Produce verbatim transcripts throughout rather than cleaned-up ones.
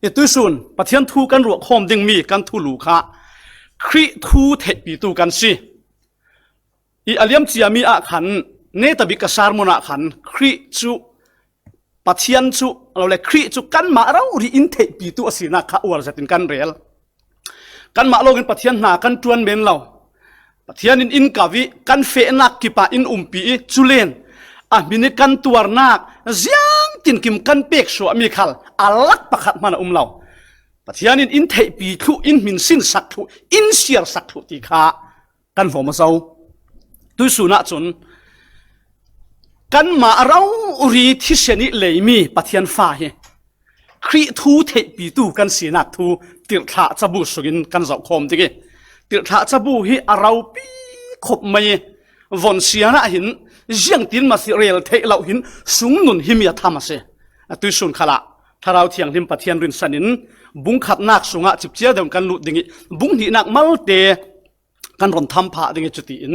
I tuisun Pathian thu kan ruah khawm ding mi kan thulu kha Khrih thu theihpitu kan si. I a liam ciami ah khan, netabik ka sermon ah khan Khrih cu, Pathian cu, lo le Khrih cu kanmah rori in theihpitu a sinak kha uar zetin kan rel. Kanmah lawngin Pathian hna kan ṭuan men lo. Pathian in in kap i kan fehnak kip ah in umpi i culen a hmin i kan tuarnak ziangtinkim kan pek suahmi khal a lak pakhat hman a um lo. Pathian in in theihpi thluh, in hmin sinsak thluh, in siarsak thluh ti kha kan hlawm a zo. Tuisun ah cun kanmah rori thisen i leimi Pathian fa hi Khrih thu theihpitu kan sinak thu tirhthlah cabu sungin kan zoh khawm ding i, tirhthlah cabu hi a ropi khop mai i, von sian ah hin ziangtin mah si rel theih loh hin sung nun hi mi a tham a si. A tuisun khalah Thlarau Thianghlim Pathian rinsan in bung khatnak sungah cipcia deuh kan lut ding i, bung hnihnak malte kan run tham phah ding i, cutiin,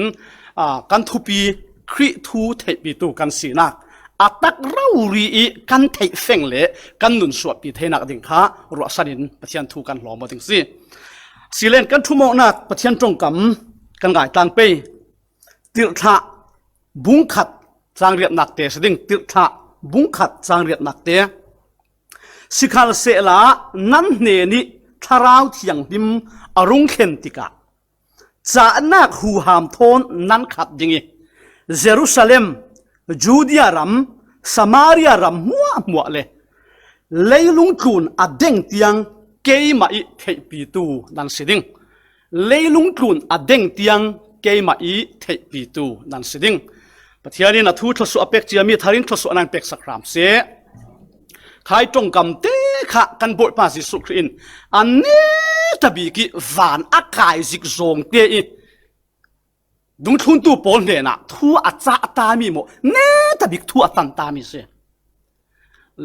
aa, kan thupi Khrih thu theihpitu kan sinak a tak rori i kan theih feng le kan nun suahpi theinak ding kha ruahsan in Pathian thu kan hlawm aw ding si. Silen kan thumawknak Pathian ṭongkam kan ngaitlang pei. Tirhthlah bung khat cang riatnak te si ding, tirhthlah bung khat cang riatnak te. Sikhalsehla nan hnen i Thlarau Thianghlim a rung thlen tikah cahnak huham thawn nan khat ding i, Jerusalem, Judea ram, Samaria ram hmuahhmuah le leilung tlun a deng tiang keimah i theihpitu nan si ding. Leilung tlun a deng tiang keimah i theihpitu nan si ding. Pathian in a thu thluasuah a pek ciami tharin thluasuah nan peksak hram seh. Khai ṭongkam te kha kan Bawipa Jesuh Khrih in a netabik i van a kai zik zawng te i dungthluntu pawl hnenah thu a cah tami maw, netabik thu a tan tami si.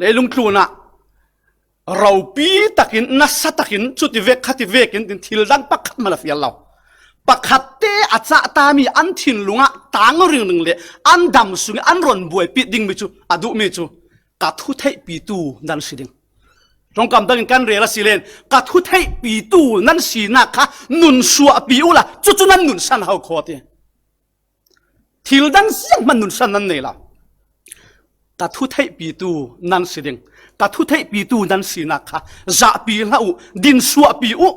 Leilung tlunah ropi takin, nasa takin, cuti vek khati vekin tin thil dang pakhat hman a fial lo. Pakhat te a cah tami an thinlungah tang ringring le an dam sungin an ron buaipih dingmi cu a duhmi cu ka thu theihpitu nan si ding. Ṭongkam dangin kan rel a si len, ka thu theihpitu nan sinak kha nun suahpi uhla, cucu nan nunsan ho khaw ti. Thil dang zianghman nunsan nan nei lo. Ka thu theihpitu nan si ding. Ka thu theihpitu nan sinak kha zahpi hlah uh, din suahpi uh.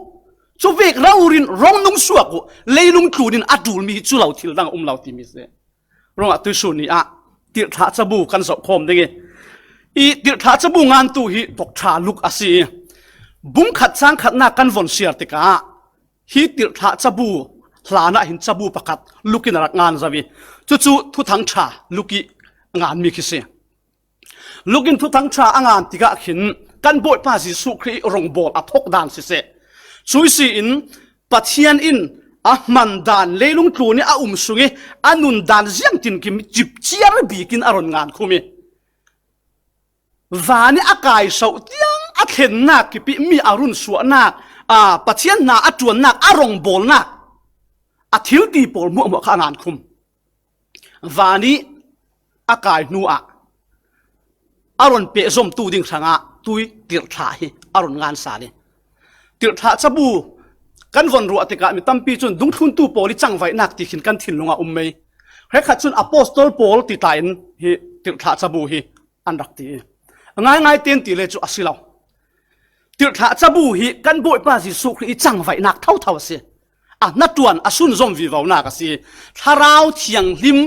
Cu vek rori in rongnung suak uh, leilung tlun in a ṭulmi hi cu lo thil dang a um lo timi si. Ruangah tuisun ni ah tirhthlah cabu kan zoh khawm ding i, i tirhthlah cabu ngantu hi Doctor Luke a si i, bung khat cang khatnak kan von siar tikah hi tirhthlah cabu hlanah hin cabu pakhat Luke in a rak ngan zo i, cucu Thuthang ṭha Luke i nganmi khi si. Luke in Thuthang ṭha a ngan tikah khin kan Bawipa Jesuh Khrih i rongbawl a thok dan siseh, cui si in Pathian in a hman dan leilung tlun i a um sung i a nun dan ziangtinkim cipciar bik in a run ngan khum i, van i a kai sauh tiang a thlennak kipihmi a run suahnak, aa, Pathian hna a ṭuannak, a rongbawlnak, a thilti pawl hmuahhmuah kha a ngan khum. Van i a kai hnu ah a run pehzomtu ding hrangah tui tirhthlah hi a run ngan sal i, tirhthlah cabu kan von ruah tikah mi tampi cun dungthluntu pawl i cangvaihnak ti khin kan thinlung ah um mei. Hrekkhat cun apostol pawl ti tla in hi tirhthlah cabu hi an rak ti i, a ngaingai ten ti le cu a si lo. Tirhthlah cabu hi kan Bawipa Jesuh Khrih i cangvaihnak thotho a si. A hnaṭuan a sunzom vivonak a si. Thlarau Thianghlim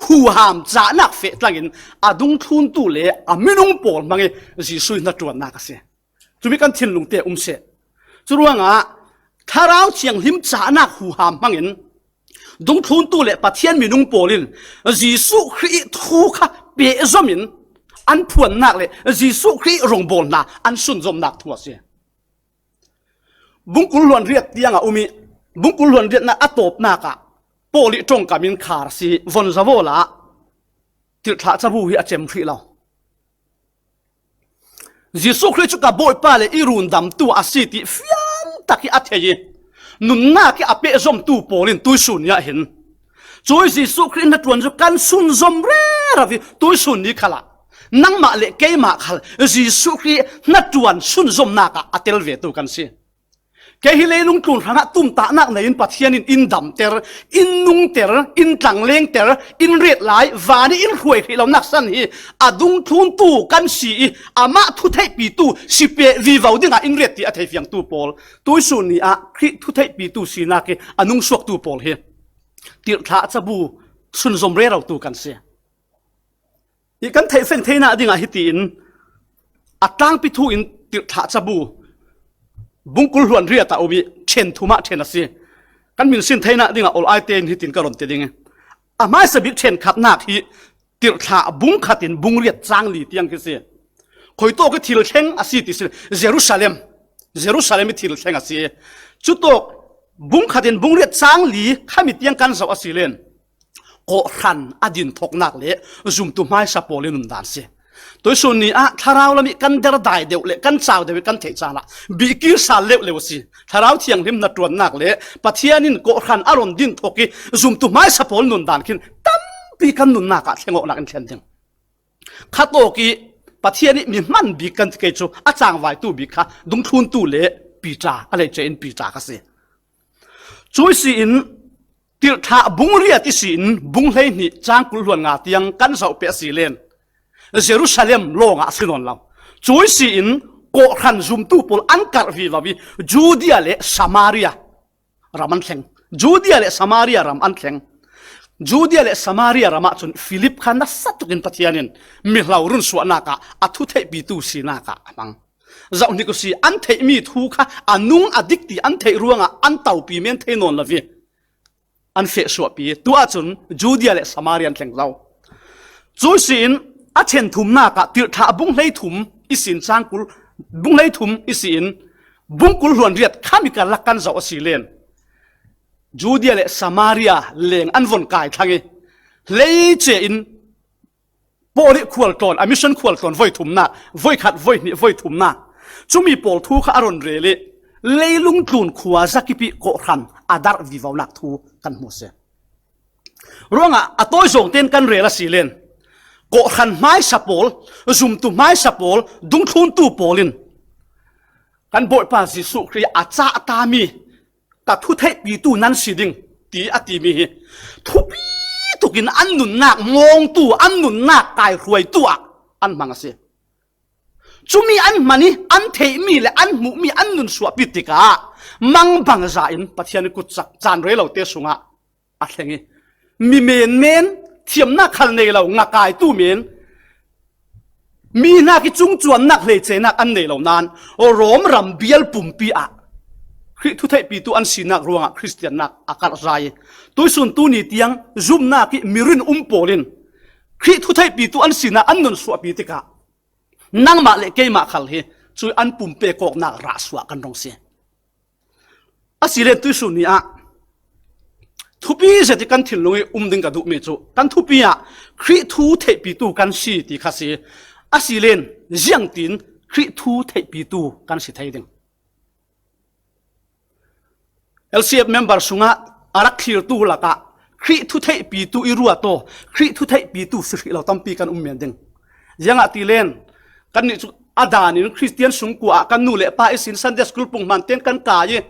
huham cahnak feh tlangin a dungthluntu le a minung pawl hmang i Jesuh i hnaṭuannak a si. Cumi kan thinlung te um seh. Curuangah Thlarau Thianghlim cahnak huham hmangin dungthluntu le Pathian minung pawl in Jesuh Khrih i thu kha pehzom in an phuannak le Jesuh Khrih i rongbawl hna an sunzomnak thu a si. Bungkul hluan riat tiang a um i, bungkul hluan riatnak a tawpnak ah Paul i ṭongkam in khar si von zavawlah tirhthlah cabu hi a cem hrih lo. Jesuh Khrih cu ka Bawipa le i rundamtu a si ti fiang tak i a thei i, nunnak i a pehzomtu pawl in tuisun ni ah hin, cui Jesuh Khrih hnaṭuan cu kan sunzom rero i tuisun ni khalah Nangmah le keimah khal Jesuh Khrih hnaṭuan sunzawmnak ah a tel vetu kan si. Kei hi leilung tlun hrangah tumtahnak nei in Pathian in in damter, in nungter, in tlanglengter, in ret lai, van i in hruai hrih lonak san hi a dungthluntu kan si i, amah thutheihpitu si peh vivo dingah in ret ti a theifiangtu pawl, tuisun ni ah Khrih thutheihpitu sinak i a nungsuaktu pawl hi tirhthlah cabu sunzawm rerotu kan si. I kan theihfeng theinak dingah hitiin a tlangpi thu in tirhthlah cabu bungkul hluan riat a um i ṭhen thumah ṭhen a si. Kan minsin theinak dingah ol aite in hitin ka ron ti ding i, a hmaisa bik ṭhenkhatnak hi tirhthlah bung khat in bung riat cang li tiang hi si. Khuitawk i thil thleng a si ti si, Jerusalem, Jerusalem i thil thleng a si. Cutawk bung khat in bung riat cang li khami tiang kan zoh a si len kawhhran a dinthawknak le zumtu hmaisa pawl i nundan si. Tuisun ni ah thlarau lam i kan derdai deuh le kan cau deuh i kan theih caan ah bihkir sal leuhleuh a si. Thlarau thianghlim hnaṭuannak le Pathian in kawhhran a ron dinthawk i zumtu hmaisa pawl nundan khin tampi kan nunnak ah thlengawknak in thlen ding. Khatawk i Pathian i mi hman bik kan ti kei cu a cangvaitu bik kha dungthluntu le Piter, a leice in Piter kha si. Cui si in tirhthlah bung riat i si in bung hleihnih cang kul hluan nga tiang kan zoh peh a si len Jerusalem lawng ah a si nawn lo. Cui si in kawhhran zumtu pawl an karh vivo i Judea le Samaria ram an thleng. Judea le Samaria ram an thleng. Judea le Samaria ram ah cun Filip kha nasa tukin Pathian in mihlo runsuahnak ah a thutheihpitu sinak ah a hmang. Zohhnik u si, an theihmi thu kha a nung a dik ti an theih ruangah an topi men thei nawn lo i an feh suahpi. Tu ahcun Judea le Samaria an thleng zo. Cui si in a ṭhen thumnak ah tirhthlah bung hleithum i si in cang kul, bung hleithum i si in bung kul hluan riat khami karlak kan zoh a si len Judea le Samaria leng an von kai thlang i hleice in Paul i khualtlawn, a mission khualtlawn voi thumnak, voi khat, voi hnih, voi thumnak. Cumi pawl thu kha a ron rel i leilung tlun khua zakip i kawhhran a darh vivonak thu kan hmu si. Ruangah a tawi zawng tein kan rel a si len kawhhran hmaisa pawl, zumtu hmaisa pawl, dungthluntu pawl in kan Bawipa Jesuh Khrih a cah tami ka thutheihpitu nan si ding ti a timi hi thupi tukin an nunnak mawngtu, an nunnak kaihruaitu ah an hmang a si. Cumi an hman i an theihmi le an hmuhmi an nun suahpi tikah mangbangza in Pathian i kutcak caan rei lote sungah a thleng i mi menmen, thiamnak khal nei lo, ngakaitu men, mi hnak i cungcuannak hleicenak an nei lo nain Rom ram bial pumpi ah Khrih thutheihpitu an sinak ruangah Khristiannak a karhzai i tuisun tuni tiang zumnak i mirin um pawl in Khrih thutheihpitu an sinak an nun suahpi tikah nangmah le keimah khal hi cui an pumpe kawknak rahsuah kan rung si. A si len tuisun ni ah thupi zet i kan thinlung i um ding ka duhmi cu kan thupi ah Khrih thutheihpitu kan si ti kha si. A si len ziangtin Khrih thutheihpitu kan si thei ding? L C F member sungah a rak thlirtu lakah Khrih thutheihpitu i ruat aw, Khrih thutheihpitu si hrih lo tampi kan um men ding. Ziangahtile kannih cu a dan in Khristian sungkua ah kan nu le pa ihsin Sunday school punghman tein kan kai i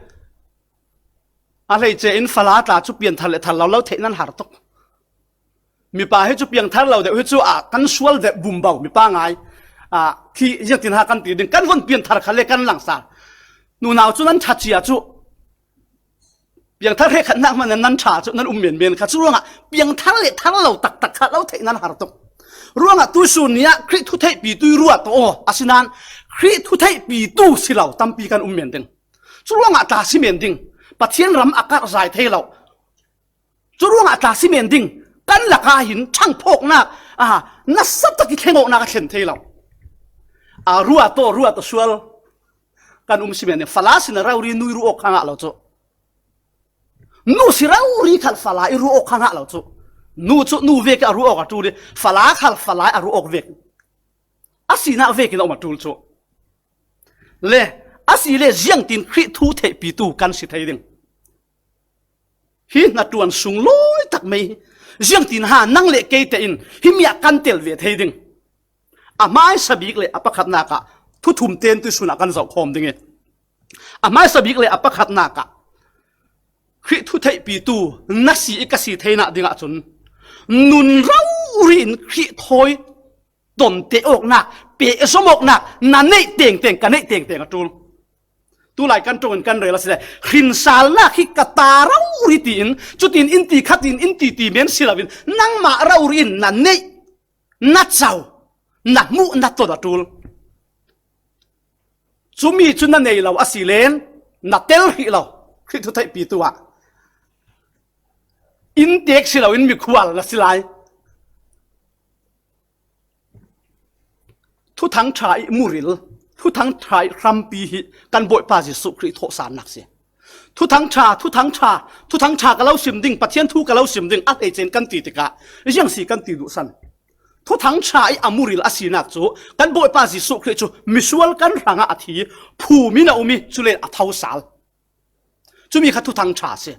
a hleice in fala tla cu pianthar le thar lo lo theih nan har tuk. Mipa hi cu piangthar lo deuh hi cu a kan sual deuh bumbo mipa ngai. A, khi ziangtin ha kan ti ding, kan von pianthar kha le kan langsar. Nunau cu nan ṭha cia cu piangthar hrekkhatnak hmanh nan ṭha cu nan um menmen kha. Cu ruangah piangthar le thar lo taktak kha lo theih nan har tuk. Ruangah tuisun ni ah Khrih thutheihpitu i ruat aw, asinain Khrih thutheihpitu si lo tampi kan um men ding. Cu ruangah tla si men ding. Pathian ram a karhzai thei lo. Cu ruangah tla si men ding. Kan lakah hin ṭhangphawknak, a, nasa tak i thlengawknak a thlen thei lo. A, ruat aw, ruat aw sual kan um si men ding. Fala sin a rori nu i ruh awk kha ngah lo cu. Nu si rori khal fala i ruh awk kha ngah lo cu. Nu cu nu vek i a ruh awk a ṭul i fala khal fala i a ruh awk vek. A sinak vekin a um a ṭul cu. Le, a si le ziangtin Khrih thutheihpitu kan si thei ding? Hi hnaṭuan sunglawi tak mei hi ziangtin ha nang le kei tein hi mi ah kan tel ve thei ding? A hmaisa bik le a pakhatnak ah thu thum ten tuisun ah kan zoh khawm ding i, a hmaisa bik le a pakhatnak ah Khrih thu theihpitu na si i ka si theinak dingah cun nun rori in Khrih thawi tonte awknak, pehzom awknak na neih tengteng, ka neih tengteng a ṭul. Tulai kan ṭongin kan rel a si le, hrinsalnak hi ka ta rori tiin, cutin in ti khatin in ti ti men si loin, nangmah rori in na neih, na co, na hmuh, na ton a ṭul. Cumi cu na nei lo a si len, na tel hrih lo. Khrih thu theihpitu ah inntek si loin mikhual na si lai. Thuthang ṭha i muril, Thuthang ṭha i hrampi hi kan Bawipa Jesuh Khrih thawhsalnak si. Thuthang ṭha, Thuthang ṭha, Thuthang ṭha ka lo sim ding, Pathian thu ka lo sim ding, a hleice in kan ti tikah ziang si kan ti duhsan. Thuthang ṭha i a muril a sinak cu kan Bawipa Jesuh Khrih cu misual kan hrangah a thi, phum in a um i, cule a thosal. Cumi kha Thuthang ṭha a si.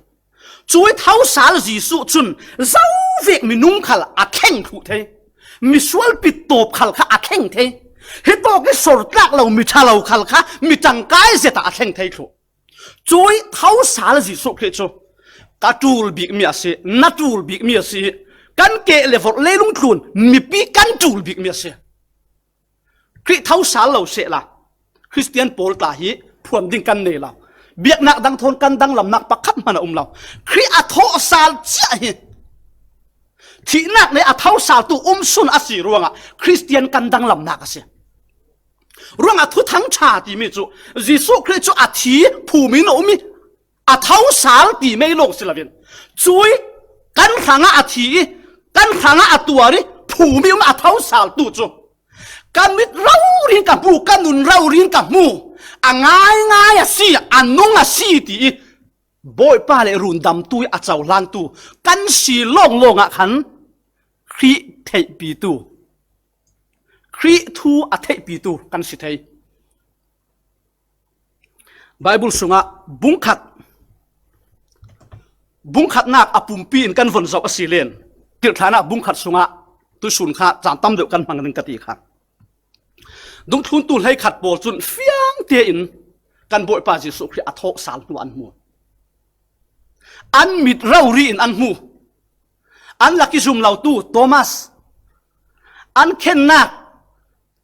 Cui thosal Jesuh cun zovek minung khal a thleng thluh thei. Misual pittawp khal kha a thleng thei. Hitawk i sortlak lo, mi ṭha lo khal kha mi ṭangkai zet ah a thleng thei thluh. Cui thosal Jesuh Khrih cu ka ṭul bikmi a si, na ṭul bikmi a si. Kan keh le vorh leilung tlun mipi kan ṭul bikmi a si. Khrih thosal lo sehla, Khristian pawl tla hi phuan ding kan nei lo. Biaknak dang thawn kan danglamnak pakhat hman a um lo. Khrih a thawhsal ciah hi thihnak le a thosaltu um sun a si ruangah Khristian kan danglamnak a si. Ruangah Thuthang ṭha timi cu Jesuh Khrih cu a thi, phum in a um i, a thosal ti mei lawng si loin, cui kan hrangah a thi i, kan hrangah a tuar i, phum i um a thosaltu cu ka mit rori in ka hmu, ka nun rori in ka hmu, a ngaingai a si, a nung a si ti i, Bawipa le rundamtu i a cohlantu kan si lawnglawng ah khan Khrih theihpitu, Khrih thu a theihpitu kan si thei. Baibal sungah bungkhat, bungkhatnak a pumpi in kan von zoh a si len, tirhthlah bungkhat sungah tuisun kha caan tam deuh kan hmang ding ka ti kha. Dungthluntu hleikhat pawl cun fiang tein kan Bawipa Jesuh Khrih a thawhsal hnu an hmu. An mit rori in an hmu. An lak i zum lotu Thomas, an khennak,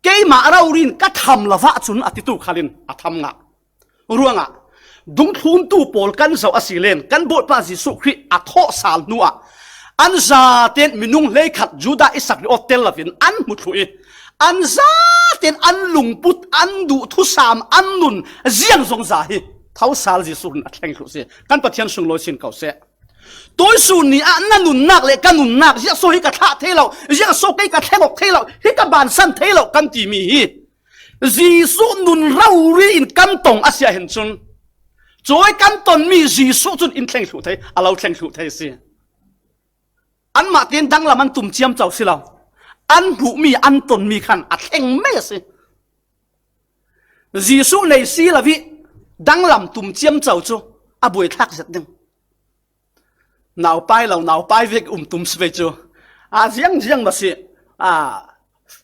"Keimah rori in ka tham lo vah cun," a titu khalin a tham ngah. Ruangah dungthluntu pawl kan zoh a si len, kan Bawipa Jesuh Khrih a thawhsal hnuah an zaten minung hleikhat Judah Iskariot tel loin an hmu thluh i, an zaten an lungput, an duh thusam, an nun ziang zong za hi thosal Jesuh in a thleng thluh si. Kan Pathian sunglawi sin ko seh. Tuisun ni ah na nunnak le ka nunnak, ziah so hi ka thlah thei lo, ziah so kei ka thleng awk thei lo, hi ka bansan thei lo kan timi hi Jesuh nun rori in kan tong a si ah hin cun, cui kan tonmi Jesuh cun in thleng thluh thei, a lo thleng thluh thei a si. Anmah tein danglam an tum ciamco si lo, an hmuhmi, an tonmi khan a thleng mei a si. Jesuh nei si lo i danglam tum ciamco cu a buaithlak zet ding. Naupai lo, naupai vek um tum si ve cu. A ziang ziang maw si, a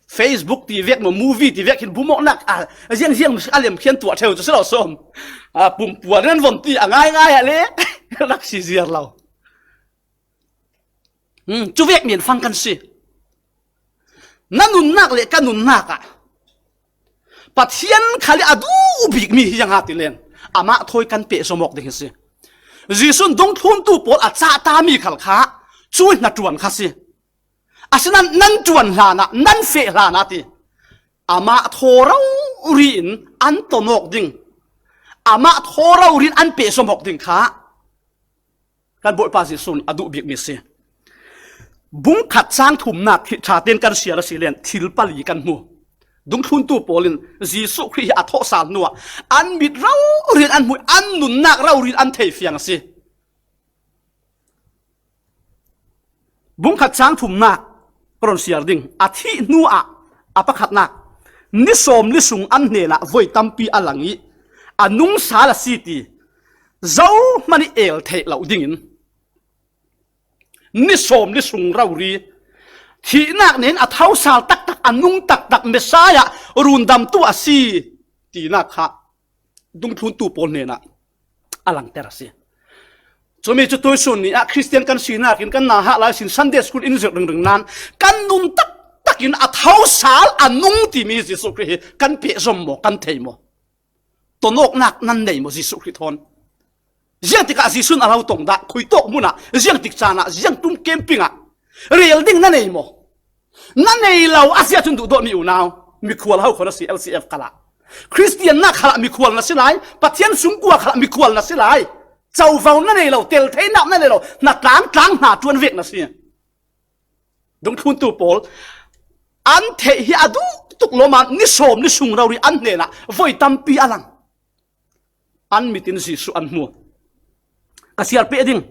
Facebook ti vek maw, movie ti vek hin bumawknak a ziang ziang maw si, a lemkhian tuah ṭheu cu si lo sawm. A pumpuan nan von ti a ngaingai ah le rak si ziar lo. Hmm, cu vek men fang kan si. Na nunnak le ka nunnak ah Pathian khal i a duh bikmi hi ziang ha ti len, amah thawi kan pehzom awk ding hi si. Jesuh in dungthluntu pawl a cahtami khal kha cu hnaṭuan kha si. Asinain nan ṭuan hlanah, nan feh hlanah ti, amah thaw rori in an ton awk ding, amah thaw rori in an pehzom awk ding kha kan Bawipa Jesuh in a duh bikmi a si. Bungkhat cang thumnak hi ṭha tein kan siar a si len, thil pali kan hmu. Dungthluntu pawl in Jesuh Khrih hi a thawhsal hnuah an mit rori in an hmuh, an nunnak rori in an thei fiang a si. Bungkhat cang thumnak ka run siar ding. A thih hnuah a pakhatnak, ni sawm ni sung an hnenah voi tampi a lang i a nungsal a si ti zohman i el theih loh dingin ni sawm ni sung rori thihnak nen a thosal taktak, a nung taktak Messiah rundamtu a si tinak kha dungthluntu pawl hnenah a langter a si. Cumi cu tuisun ni ah Khristian kan sinak in kan na hah lai sin Sunday school in zirh ringring nan kan nun taktak in a thosal a nung timi Jesuh Khrih hi kan pehzom maw, kan thei maw? Tonawknak nan nei maw Jesuh Khrih thawn? Ziang tikah Jesuh in a lo tong dah? Khuitawk hmunah, ziang tik caan ah, ziang tum camping ah rel ding na nei maw? Na nei lo a si ahcun duhdawtmi unau, mikhual ho kho na si, L C F khalah, Khristiannak khalah mikhual na si lai, Pathian sungkua khalah mikhual na si lai. Covo na nei lo, tel theinak na nei lo, hna tlang tlang hna ṭuan vek na si. Dungthluntu pawl an theih hi a duh tuk lawmam, ni sawm ni sung rori an hnenah voi tampi a lang. An mit in Jesuh an hmu. Ka siar peh ding.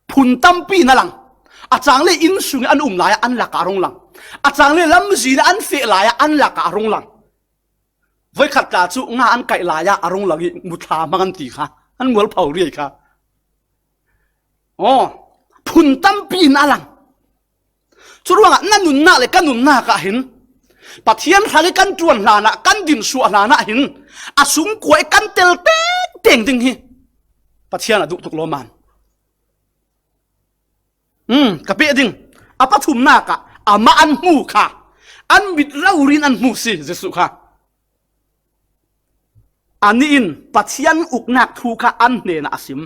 Phun tampi in a lang. A cang le inn sung i an um lai ah an lakah a rung lang. A cang le lamzin ah an feh lai ah an lakah a rung lang. Voikhat tla cu nga an kaih lai ah a rung lang i muthla hmang an ti kha, an mualpho riai kha. Aw, phun tampi in a lang. Curuangah na nunnak le ka nunnak ah hin Pathian hrang i kan ṭuan hlanah, kan dinsuah hlanah hin a sungkua i kan tel tengteng ding hi Pathian a duh tuk lawmam. Um, ka peh ding. A pathumnak ah amah an hmu kha, an mit rori in an hmu si Jesuh kha. Anih in Pathian uknak thu kha an hnenah a sim.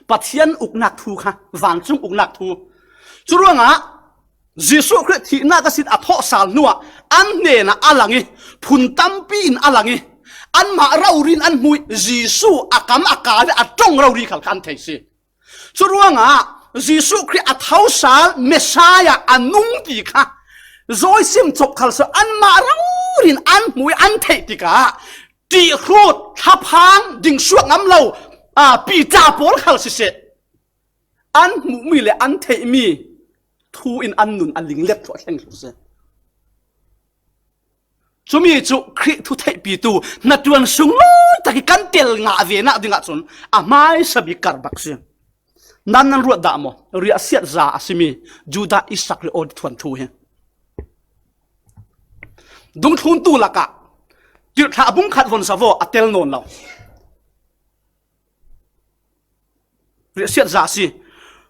Pathian uknak thu kha, vancung uknak thu. Curuangah Jesuh Khrih thihnak a sin a thawhsal hnuah an hnenah a lang i, phun tampi in a lang i, anmah rori in an hmu i, Jesuh a kam a kal i a ṭong rori khal kha an thei si. Curuangah Jesuh Khrih a thosal Messiah a nung ti kha zawisim cop khal so anmah rori in an hmu i an theih tikah ṭihhrut, thlaphang, dingsuak ngam lo, aa, Peter pawl khal siseh, an hmuhmi le an theihmi thu in an nun a linglet thluah thleng thluh si. Cumi cu Khrih thu theihpitu hnaṭuan sunglawi tak i kan tel ngah ve nak dingah cun a hmaisa bik kar bak si. Nan nan ruat dah maw? Riahsiat za a simi Judah Iskariot thuanthu hi. Dungthluntu lakah tirhthlah bungkhat von zavaw a tel nawn lo. Riahsiat za a si.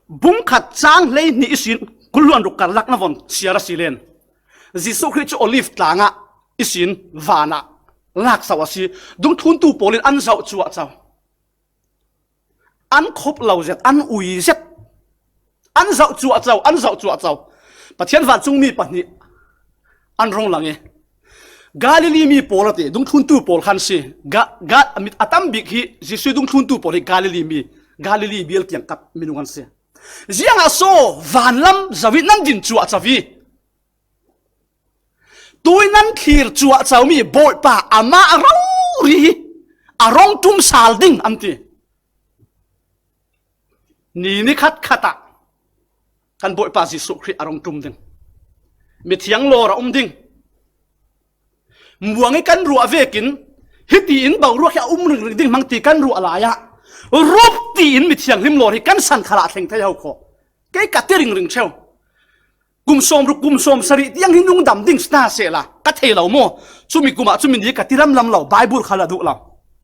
Bungkhat cang hleihnih ihsin kul hluan ruk karlak na von siar a si len, Jesuh Khrih cu Olive tlangah ihsin vanah lak so a si. Dungthluntu pawl in an zoh cuahco. An khop lo zet, an ui zet. An zoh cuahco, an zoh cuahco. Pathian vancungmi pahnih an rung lang i, Galilee mi pawl a ti, dungthluntu pawl khan si. Ga, ga, a mit a tam bik hi Jesuh dungthluntu pawl hi Galilee mi, Galilee bial kiangkap minung an si. Ziangah so vanlam zoh i nan din cuahco i, tui nan thlir cuahcomi Bawipa amah rori hi a rung ṭum sal ding an ti. Ni ni khat khat ah kan Bawipa Jesuh Khrih a rung ṭum ding. Mithiang lawr a um ding. Muang i kan ruah vekin hiti in boruak hi a um ringring ding hmang ti kan ruah lai ah, rup tiin mithiang hlim lawr hi kan san khalah thleng thei ho kho. Kei ka ti ringring cheu. Kum sawm ruk, kum sawm sarih tiang hi nung dam ding si hna sehla, ka thei lo maw? Cumi kum ah cumi ni ka ti lamlam lo, Baibal kha la duh lo.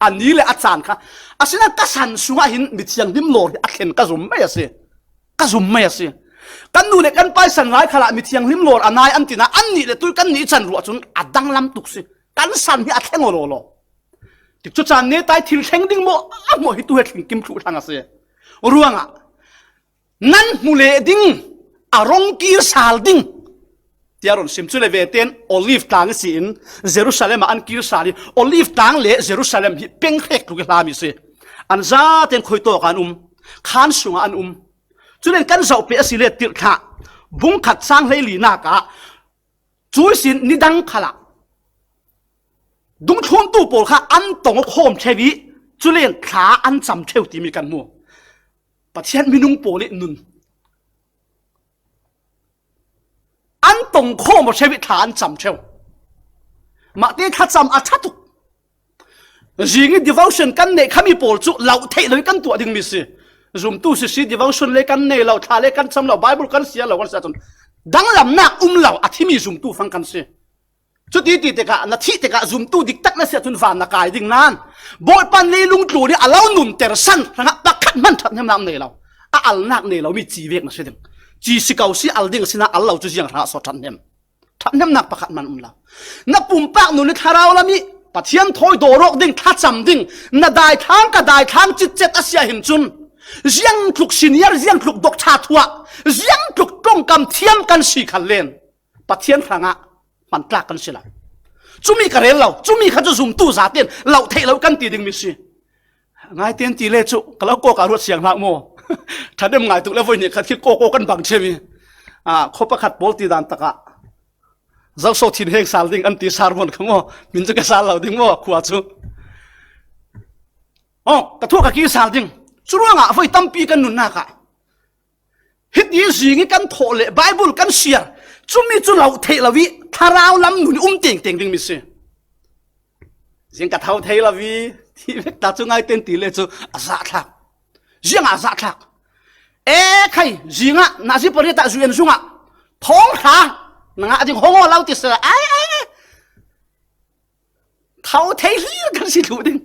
A ni le a caan kha. Asinain ka san sungah hin mithiang hlim lawr hi a thlen ka zum mai a si. Ka zum mai a si. Kan nu le kan pa i san lai khalah mithiang hlim lawr a nai an ti nain, annih le tui kannih i can ruah cun a danglam tuk si. Kan san hi a thleng aw lawlaw. Tikcu caan netai thil thleng ding maw? A maw hi tu he thlengkim thluh thlang a si. Ruangah nan hmu leh ding, a rung kir sal ding, tiah run sim. Cule veten Olive tlang ihsin Jerusalem ah an kir sal i, Olive tlang le Jerusalem hi peng hrek tluk i hlam i si. An zaten khuitawk ah an um, khan sungah an um. Cule kan zoh peh a si le tirhthlah bungkhat cang hleili nak ah, cu ihsin nidang khalah dungthluntu pawl kha an tong khawm ṭheu i, cule thla an cam ṭheu timi kan hmu. Pathian minung pawl i nun an tong khawm aw ṭheu i thla an cam ṭheu. Mahte thlacam a ṭha tuk. Zing i devotion kan neih khami pawl cu lo theih lo i kan tuah dingmi si. Zumtu sisi devotion le kan nei lo, thla le kan cam lo, Bible kan siar lo, kan si ahcun Danglamnak um lo a thi mi zumtu fang kan si. Cuti ti tikah na thih tikah zumtu diktak na si ahcun van na kai ding nain Bawipa leilung tlun ih a lo nunter san hrangah pakhat hman ṭhathnemnak nei lo, a alnak nei lo mi ci vek na si ding. Ci si ko si, al ding a si nain al lo cu ziang hrangah so ṭhathnem? Ṭhathnemnak pakhat hman um lo. Na pumpak nun ih thlarau lam ih Pathian thawi dawr awk ding, thlacam ding, na daithlang ka daithlang citcet a si ahhin cun, ziangtluk senior, ziangtluk doctor thuah, ziangtluk ṭongkam thiam kan si khal len Pathian hrangah hmantlak kan si lo. Cumi ka rel lo, cumi kha cu zumtu zaten lo theih lo kan ti dingmi si. Ngaiten ti le cu ka lo kawk ah ruat siang hlah maw? Ṭhathnem ngai tuk le voi nih khat khi kawkaw kan bang ṭhemi. Ah, khua pakhat pawl ti dan takah Zoso Thin Heng sal ding an ti, sermon kha maw? Min cu ka sal lo ding maw, khua cu? Oh, ka thuak ka ki sal ding. Curuangah voi tampi kan nunnak ah hiti zing ih kan thawh le Baibal kan siar, cumi cu lo theih lo ih thlarau lam nun ih um tengteng dingmi si. Zing ka tho thei lo ih ti vek ta cu ngaiten ti le cu a zahthlak. Ziangah a zahthlak? E khai, zingah nazi pariat ah zuan zungah thawng hra na ngah ding hong aw lo ti seh. Ai, ai, ai. Tho thei hlir kan si thluh ding.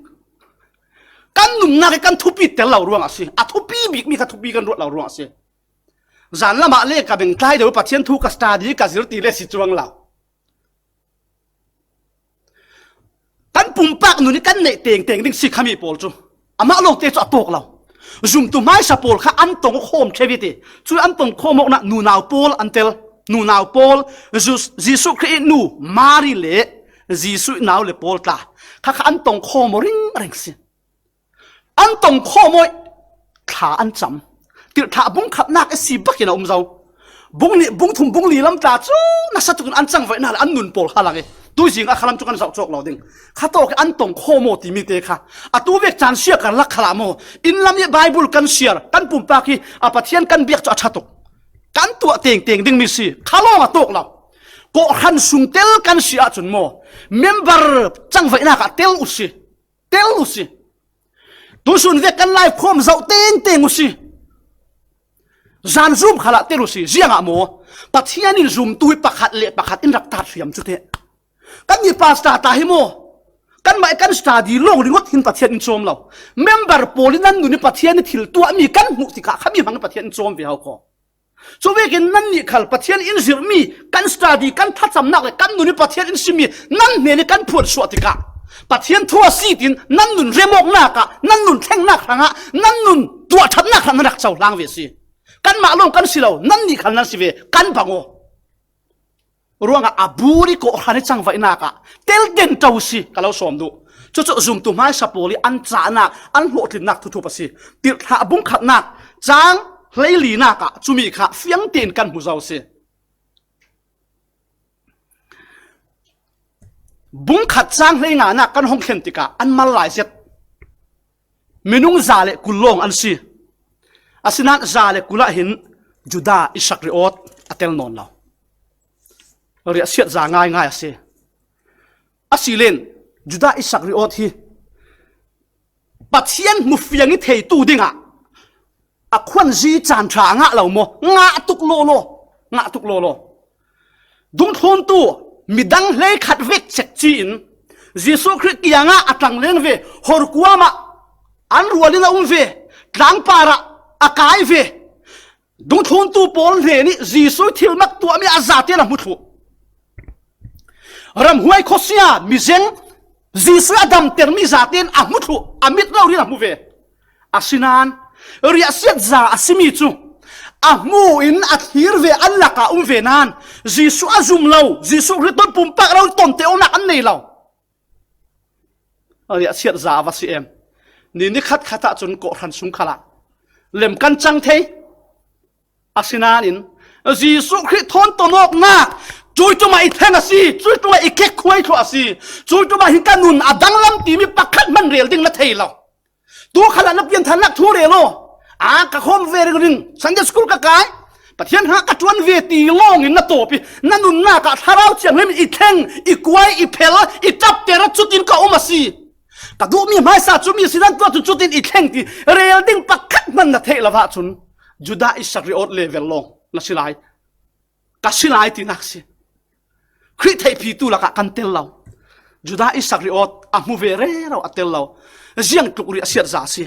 Kan nunnak ih kan thupi tel lo ruangah a si. A thupi bikmi kha thupi kan ruat lo ruangah a si. Zan lamah le ka bengtlai deuh Pathian thu ka study ka zir ti le si cuang lo. Kan pumpak nun ih kan neih tengteng ding si khami pawl cu amah lote cu a tawk lo. Zumtu hmaisa pawl kha an tong khawm ṭheu ih ti. Cu an tong khawm awknak nunau pawl an tel. Nunau pawl, Jesu-, Jesuh Khrih ih nu Mari le Jesuh ih nau le pawl tla kha kha an tong khawm aw ringring si. An tong khawm aw ih thla an cam. Tirhthlah bung khatnak ih si bakin a um zo. Bung nih, bung thum, bung li lam tla cu nasa tukin an cangvaihnak le an nun pawl kha lang ih tuizing a khalam cu kan zoh cawk lo ding. Kha tawk ih an tong khawm aw timi te kha atu vek caan sia karlak khalah maw? Inn lam ih Baibal kan siar, kan pumpak ih a Pathian kan biak cu a ṭha tuk. Kan tuah tengteng dingmi si kha lawng a tawk lo. Kawhhran sung tel kan si ahcun maw, member cangvaihnak ah tel u si. Tel u si. Tusun vek kan live khawm zoh tengteng u si. Zan zum khalah tel u si. Ziangah maw? Pathian in zumtu hi pakhat le pakhat in rak tat hriam cu teh. Kan mi pastor ta hi maw, kanmah ih kan study lawng ringawt hin Pathian in cawm lo. Member pawl in nan nun ih Pathian ih thil tuahmi kan hmuh tikah khami hmang ih Pathian in cawm ve hau kho. Cu vekin nannih khal Pathian in zirhmi kan study, kan thlacamnak le kan nun ih Pathian in simi nan hnen ih kan phuansuah tikah Pathian thu a si tiin nan nun remawknak ah, nan nun thlengnak hrangah, nan nun tuahṭhatnak hrangah nan rak cohlang ve si. Kanmah lawng kan si lo, nannih khal nan si ve, kan bang aw. Ruangah a bur ih kawhhran ih cangvaihnak ah tel den ṭo si, ka lo sawm duh. Cucu zumtu hmaisa pawl ih an cahnak, an hlawhtlinnak thuthup a si. Tirhthlah bung khatnak cang hleilinak ah cumi kha fiang tein kan hmu zo si. Bung khat cang hleinganak kan hong thlen tikah an mal lai zet. Minung za le kul lawng an si. Asinain za le kul ah hin Judah Iskariot a tel nawn lo. Riahsiat za ngaingai a si. Asilen Judah Iskariot hi Pathian hmufiang ih theitu dingah a khuanzi caan ṭha a ngah lo maw? Ngah tuk lawlaw. Ngah tuk lawlaw. Dungthluntu midang hleikhat vek cekci in Jesuh Khrih kiangah a tlangleng ve, horkuam ah an rual in a um ve, tlangpar ah a kai ve. Dungthluntu pawl hnen ih Jesuh thilmak tuahmi a zatein a hmu thluh. Ramhuai khuasia mizeng Jesuh a damtermi zatein a hmu thluh, a mit rori in a hmu ve. Asinain riahsiat za a simi cu a hmu in a thlir ve an lakah um ve nain Jesuh a zum lo, Jesuh Khrih ton pumpak lo tonte awknak an nei lo. Riahsiat za a va si em. Ni nikhat khat ahcun kawhhran sung khalah lem kan cang thei. Asinain Jesuh Khrih thawn ton awknak cuih ṭum ah i thleng a si, cuih ṭum ah i kekhuai thluah a si, cuih ṭum ah hin ka nun a danglam timi pakhat hman rel ding na thei lo. Tu khalah na pianthannak thu rel aw. A ka khawm ve ringring, Sunday school ka kai, Pathian hrangah ka ṭuan ve ti lawngin na tawp ih na nunnak ah Thlarau Thianghlim in i thleng, i kuai, i phel, i ṭapter ah cutin ka um a si. Ka duhmi hmaisa cumi a si nan tuah cun cutin i thleng ti rel ding pakhat hman na theih lo ahcun Judah Iskariot level lawng na si lai. A si lai tinak si. Khrih theihpitu lakah kan tel lo. Judah Iskariot a hmu ve rero a tel lo. Ziang tluk riahsiat za a si.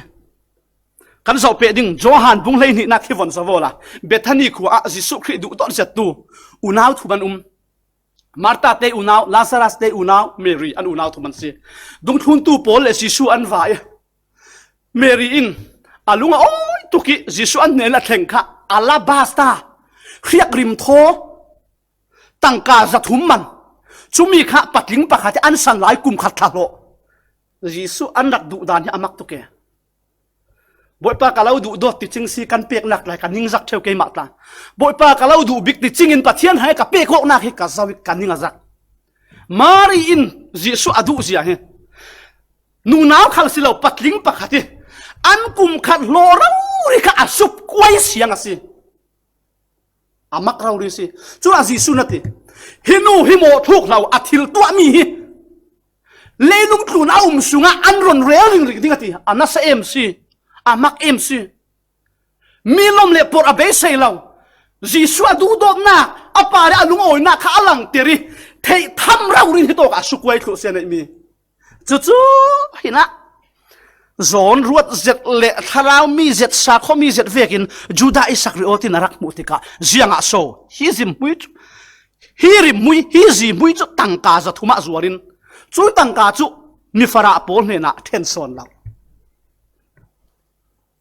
Kan zoh peh ding, Johan bung hleihnihnak hi von zoh awla, Bethani khua ah Jesuh Khrih duhdawt ziattu unau thum an um. Martha te unau, Lazarus te unau, Mary an unau thum an si. Dungthluntu pawl le Jesuh an va i, Mary in a lung a awi tuk i Jesuh an hnen a thleng kha alabasta hriak rim thaw tangka za thum man. Cumi kha patling pakhat i an san lai kum khat thla hlawh. Jesuh an rak duh dan hi a mak tuk e. Bawipa, ka lo duh dawt ti cing si, kan peknak lai ka ningzak ṭheu keimah tla. Bawipa, ka lo duh bik ti cingin Pathian hai ka pek awknak hi ka zoh i ka ning a zak. Mary in Jesuh a duh zia hi nunau khal si lo, patling pakhat i an kum khat hlawh rori kha a sup kuai siang a si. A mak rori si. Cun a Jesuh na ti, hi nu hi mawh thuk hlo, a thil tuahmi hi leilung tlun a um sungah an ron rel ringring ding a ti. A nasa em si, a mak em si. Mi lawm le porh a beisei lo. Jesuh a duhdawtnak, a pa le a lungawinak kha a langter i theih tham rori in hi tawk a sukuai thluh si a neihmi. Cucu hinah zawn ruat zet le thlarau mi zet, sakhaw mi zet vekin Judah Iskariot in a rak hmuh tikah, ziangah so hi zimhmui cu, hi rimhmui, hi zihmui cu tangka za thum ah zuar in, cu tangka cu mi farah pawl hnenah ṭhen sawn lo.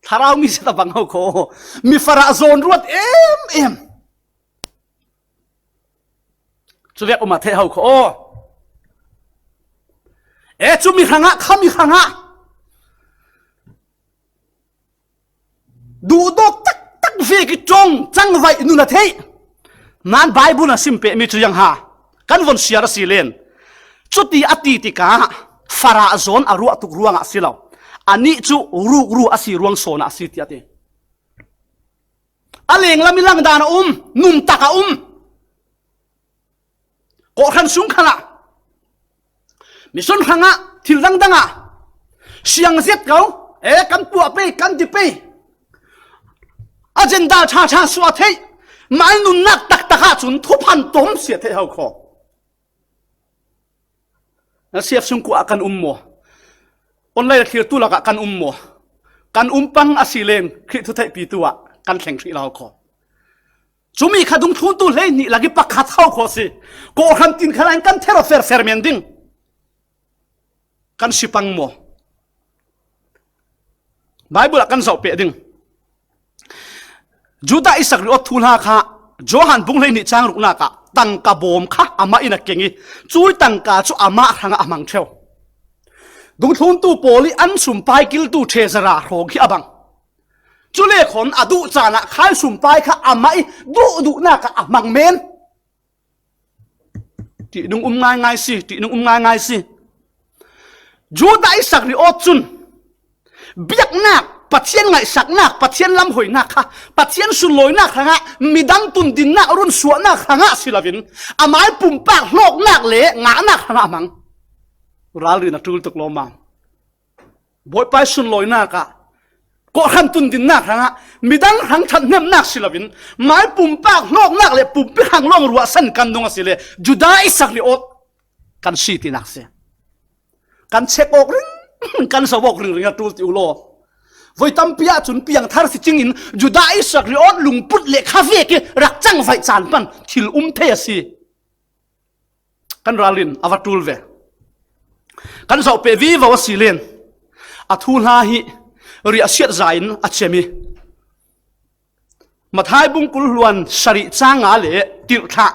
Thlarau mi zet a bang ho kho, mi farah zawn ruat em em. Cuvek um a theih ho kho aw. E, cumi hrangah, khami hrangah duhdawt taktak vek i ṭong cangvaih nun a theih. Nan Bible a sim pehmi cu ziang ha, kan von siar a si len. Cuti a ti tikah farah zawn a ruah tuk ruangah a si lo. Anih cu rukru a si ruang sawn ah a si, tiah a ti. A lenglam i langdan a um, numtak a um. Kawhhran sung khalah, mission hrangah, thil dangdang ah siang zet ko, e, kan puah pei, kan ti pei, agenda ṭhaṭha suah theih, mah i nunnak taktak ahcun thuphan tom si a theih ho kho. Na siaf sung kuah kan um maw? Online thlirtu lakah kan um maw? Kan um pang a si len Khrih thutheihpitu ah kan thleng hrih lo kho. Cumi kha dungthluntu hleihnih lak i pakhat ho kho si. Kawhhran tin khalah in kan ther aw ferfer men ding. Kan si pang maw? Bible ah kan zoh peh ding. Judah Iskariot thuhla kha Johan bung hleihnih cang ruknak ah tangka bawm kha amah in a keng i, cui tangka cu amah hrangah a hmang ṭheu. Dungthluntu pawl i an sumpai kiltu ṭhezara hrawng hi a bang. Cule khawn a duh caan ah khai sumpai kha amah i duhduhnak ah a hmang men. Ṭihnung um ngaingai si, ṭihnung um ngaingai si. Judah Iskariot cun biaknak, Pathian ngaihsaknak, Pathian lamhoinak kha, Pathian sunlawinak hrangah midang tundinnak, runsuahnak hrangah si loin amai pumpak hlawknak le ngahnak hrangah a hmang. Ralrin a ṭul tuk lawmmam. Bawipa i sunlawinak ah, kawhhran tundinnak hrangah midang hrang ṭhathnemnak si loin, mai pumpak hlawknak le pumpi hrang lawng ruahsan kan dong a si le, Judah Iskariot kan si tinak si. Kan check awk ring, kan zoh awk ringring a ṭul ti u law. Voi tampi ahcun piangthar si cingin Judah Iskariot lungput le khavek i rak cangvaih caan pan thil um thei a si. Kan ralrin a va ṭul ve. Kan zoh peh vivo a si len. A thuhla hi riahsiat za in a cem i, Matthai bung kul hluan sarih cang nga le tirhthlah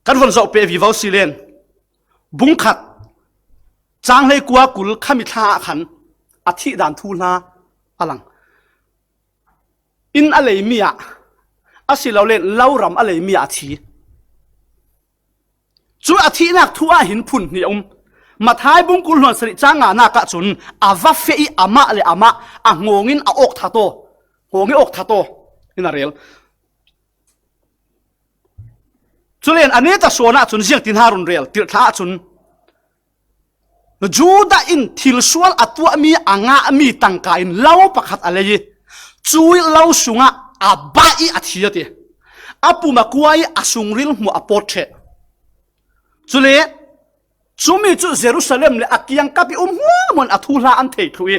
kan von zoh peh vivo a si len. Bung khat cang hleikua kul khami thla ah khan a thih dan thuhla a lang. Inn a leimi ah, a si lo len lo ram a leimi ah a thi. Cu a thihnak thu ah hin phun hnih a um. Matthai bung kul hluan sarih cang nganak ah cun a va feh i amah le amah a hngawng in a awk that aw, hngawng i awk that aw in a rel. Culen a neta suan ahcun ziangtin ha run rel, tirhthlah ahcun Judah in thil sual a tuahmi a ngahmi tangka in lo pakhat a lei i, cui lo sungah a bah i a thi a ti. a pum a kua i a sungril hmuh a pawt ṭheh. Cule cumi cu Jerusalem le a kiangkap i um hmuahhmuah a thuhla an thei thluh i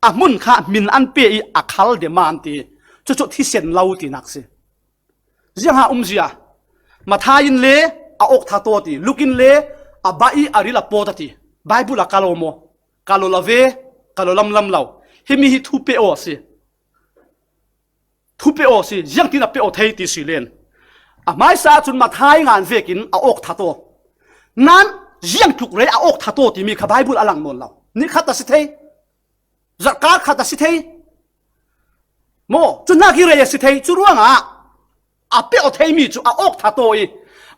a hmun kha min an pe i a khal dema an ti. Cucu thisen lo tinak si. Ziangha umzia Matthai in le a awk thataw ti, Luk in le a bah i a ril a pawt a ti. Baibal a kal aw maw? Kal aw lo ve, kal aw lamlam lo. Himi hi thu pe aw a si. Thu pe aw si, ziangtin a pe aw thei ti si len. A hmaisa ahcun Matthai ngan vekin a awk thataw. Nan ziang tluk rei a awk thataw timi kha Baibal a lang nawn lo. Ni khat a si thei. Zarhkar khat a si thei. Maw, cu hnak hi rei a si thei. Cu ruangah a pe aw theimi cu a awk thataw i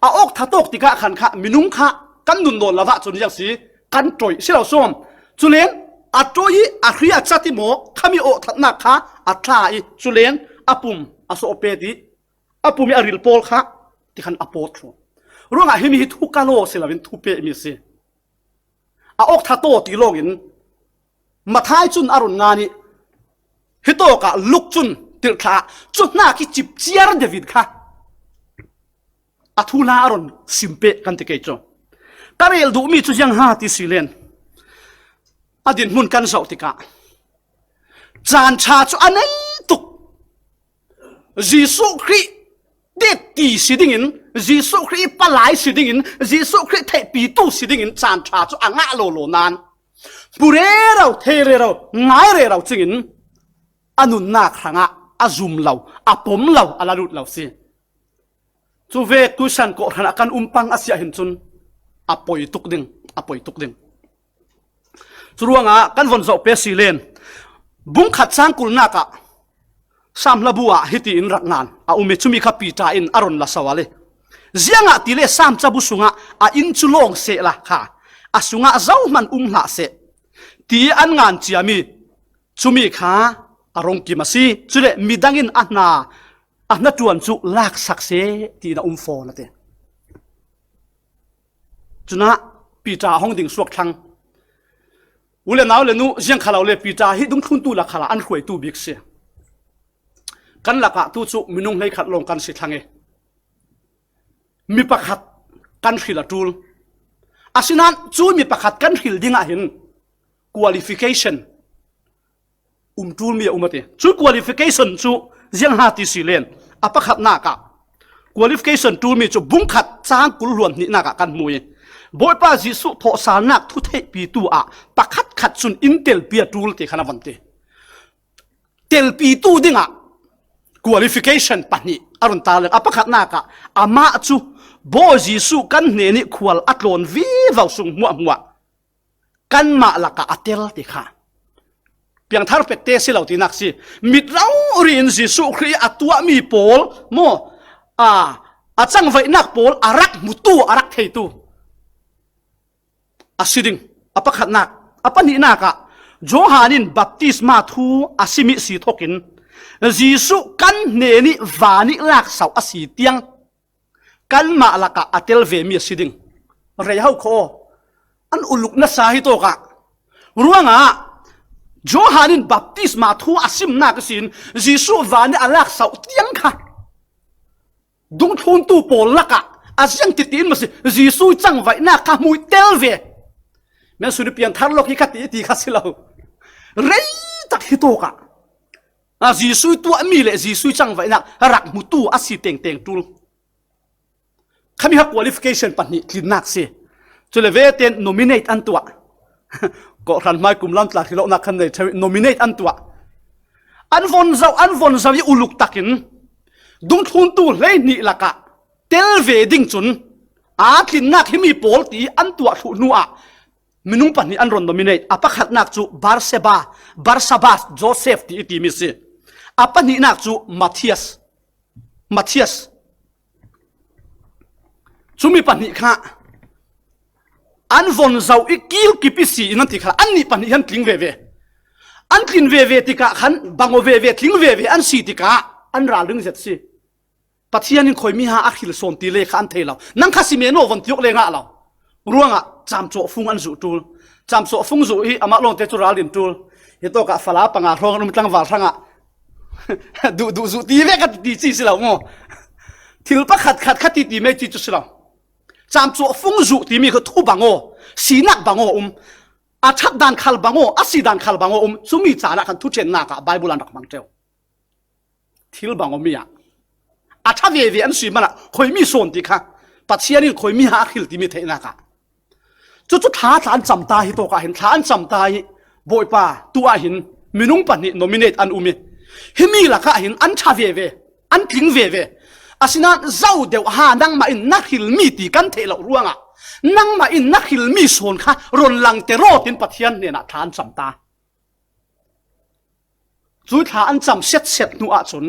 a awk thatawk tikah khan kha minung kha kan nun nawn lo ahcun ziang si. Kan ṭoih si lo sawm. Culen a ṭoih i a hri a cat i maw, khami awk thatnak kha a tla i culen a pum a sawh pet i a pum i a ril pawl kha tikhan a pawt thluh. Ruangah himi hi thu kal aw si loin thu pehmi si. A awk thataw ti lawngin Matthai cun a run ngan i hitawkah Luk cun tirhthlah cu hnak i cipciar David kha a thuhla a run sim peh kan ti kei cu. Ka rel duhmi cu ziangha ti si len a dinhmun kan zoh tikah caan ṭha cu a nei tuk. Jesuh Khrih tetti si dingin, Jesuh Khrih palai si dingin, Jesuh Khrih theihpitu si dingin caan ṭha cu a ngah lawlaw nan hmu rero, thei rero, ngai rero cingin a nunnak hrangah a zum lo, a pom lo, a la lut lo si. Cu ve tuisan kawhhran ah kan um pang a si ahhin cun a poi tuk ding, a poi tuk ding. Curuangah kan von zoh pe si len bungkhat cangkulnak ah Sam hlabu ah hitiin rak ngan a um i cumi kha Peter in a run la sawal i ziangahtile Sam cabu sungah a inn cu lawng sehla kha a sungah zohman um hlah seh ti an ngan ciami cumi kha a rongkim a si. Cule midang in a hna, a hnaṭuan cu laksak seh tiin a um fawn a ti. Cunah Peter a hong ding suak thlang. U le nau le nu ziangkhalo le Peter hi dungthluntu lak khalah an hruaitu bik si. Kan lakah tu cu minung hleikhat lawng kan si thlang i mi pakhat kan hril a ṭul. Asinain cu mi pakhat kan hril dingah hin qualification um ṭulmi a um a ti. Cu qualification cu ziangha ti si len a pakhatnak ah qualification ṭulmi cu bungkhat cang kul hluan hnihnak ah kan hmu i Bawipa Jesuh thawhsalnak thutheihpitu ah pakhatkhat cun in telpi a ṭul ti khan a von ti. Telpitu dingah qualification pahnih a run tar leng a pakhatnak ah amah cu Bawi Jesuh kan hnen i khual a tlawn vivo sung hmuahhmuah kanmah lakah a tel ti kha. Piangthar pekte si lo tinak si. Mit rori in Jesuh Khrih a tuahmi pawl maw, a, a cangvaihnak pawl a rak hmutu, a rak theitu a si ding. A pakhatnak, a pahnihnak ah Johan in baptisma thu a simi si thokin Jesuh kan hnen i van i laksauh a si tiang kanmah lakah a tel vemi a si ding. Rei ho kho, an uluk nasa hi tawkah. Ruangah Johan in baptisma thu a simnak ihsin Jesuh van i a laksauh tiang kha dungthluntu pawl lakah a ziang titi in maw si, Jesuh cangvaihnak kha hmui tel ve. Mian suni piangthar lawk hi kha ti, ti kha si lo. Rei tak hi tawkah a Jesuh tuahmi le Jesuh cangvaihnak rak hmutu a si tengteng ṭul. Khami ha qualification pahnih tlinnak si. Cule vete in nominate an tuah. Kawhhran hmai kum lam tla hrilawknak khan nei ṭheu i nominate an tuah. An von zoh, an von zoh i uluk takin dungthluntu hleihnih lakah tel ve ding cun a tlinnak himi pawl ti an tuah thluh hnuah minung pahnih an ron nominate. A pakhatnak cu Barseba, Barsabas, Joseph ti i timi si. A pahnihnak cu Matthias, Matthias. Cumi pahnih kha an von zoh i kilkip i si in an ti kha, annih pahnih hi an tling veve. An tlin veve tikah khan bangaw veve, tling veve an si tikah an ralring zet si. Pathian in khuimi ha a hril sawn ti le kha an thei lo. Nang kha si men aw von tiawk le ngah lo. Ruangah camcawh fung an zuh ṭul. Camcawh fung zuh hi amah lawngte cu ral in ṭul. Hi tawkah fala panga hrawng an um tlangval hrangah duh duh zuh ti ve ka ti ci si lo maw? Thil pakhat khat kha titi mei ci cu si lo. Camcuah fung zuh timi kha thu bang aw, sinak bang aw um, a ṭhat dan khal bang aw, a si dan khal bang aw um, cumi caan ah khan thuṭhennak ah Baibal an rak hmang ṭeu. Thil bang aw mi ah a ṭha veve an si hmanah khuimi sawn ti kha Pathian in khuimi ha a khil timi theihnak ah cucu thla, thla an cam ta hi, tawkah hin thla an cam ta hi. Bawipa, tu ah hin minung pahnih nominate an um i, himi lakah hin an ṭha veve, an tling veve. Asinain zo deuh ha, nangmah in na hrilmi ti kan theih loh ruangah nangmah in na hrilmi sawn kha ron langte rawt in Pathian hnenah thla an cam ta. Cui thla an cam setset hnu ahcun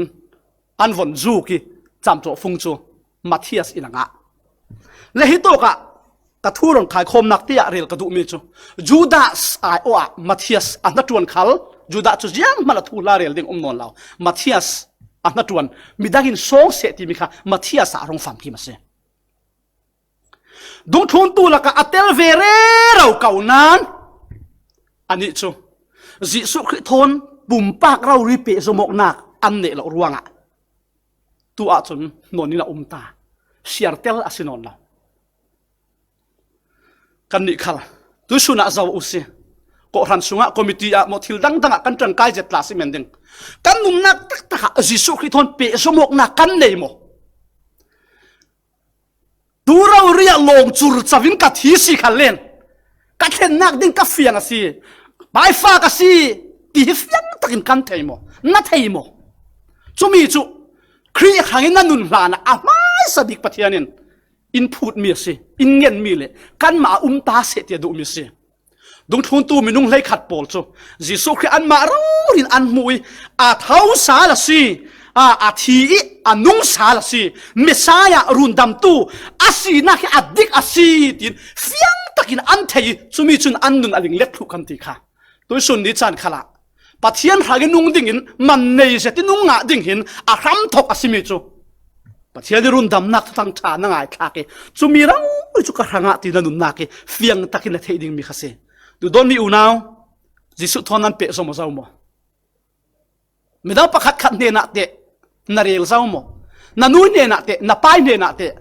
an von zuk i camcuah fung cu Matthias in a ngah. Le hi tawkah ka thu ron khaikhawmnak te ah rel ka duhmi cu Judas aiawh ah Matthias a hnaṭuan khal, Judas cu zianghman a thuhla rel ding um nawn lo. Matthias a hnaṭuan, midang in sawng seh timi kha Matthias ah a rung famkim a si. Dungthluntu lakah a tel ve rero ko nain anih cu Jesuh Khrih thawn pumpak rori pehzom awknak an neih loh ruangah tu ahcun hnawn in a um ta. Siartel a si nawn lo. Kannih khal tuisun ah zo u si. Kawhhran sungah committee ah maw, thil dangdang ah kan ṭangkai zet tla si men ding. Kan nunnak taktak ah Jesuh Khrih thawn pehzom awknak kan nei maw? Tu rori ah lawng curcau in ka thi si khal len, ka thlennak ding ka fiang a si, paifa ka si, ti hi fiang takin kan thei maw? Na thei maw? Cumi cu Khrih hrangin na nun hlanah a hmaisa bik Pathian in in phutmi a si, in ngenmi le kanmah a um ta seh tiah duhmi a si. Dungthluntu minung hleikhat pawl cu Jesuh Khrih anmah rori in an hmuh i a tho sal a si, a, a thi i a nung sal a si. Messiah rundamtu a sinak hi a dik a si tiin fiang takin an thei i cumi cun an nun a ling let thluh kan ti kha. Tuisun ni caan khalah Pathian hrang i nung dingin man nei zet i nung ngah ding hin a hramthawk a simi cu Pathian i rundamnak thuthang ṭha na ngaithlak i cumi rori cu ka hrangah ti na nunnak i fiang takin na theih dingmi kha si. Duhdawtmi unau, Jesuh thawn nan pehzom aw zo maw? Midang pakhat khat hnenah teh na rel zo maw? Na nu hnenah teh, na pai hnenah teh,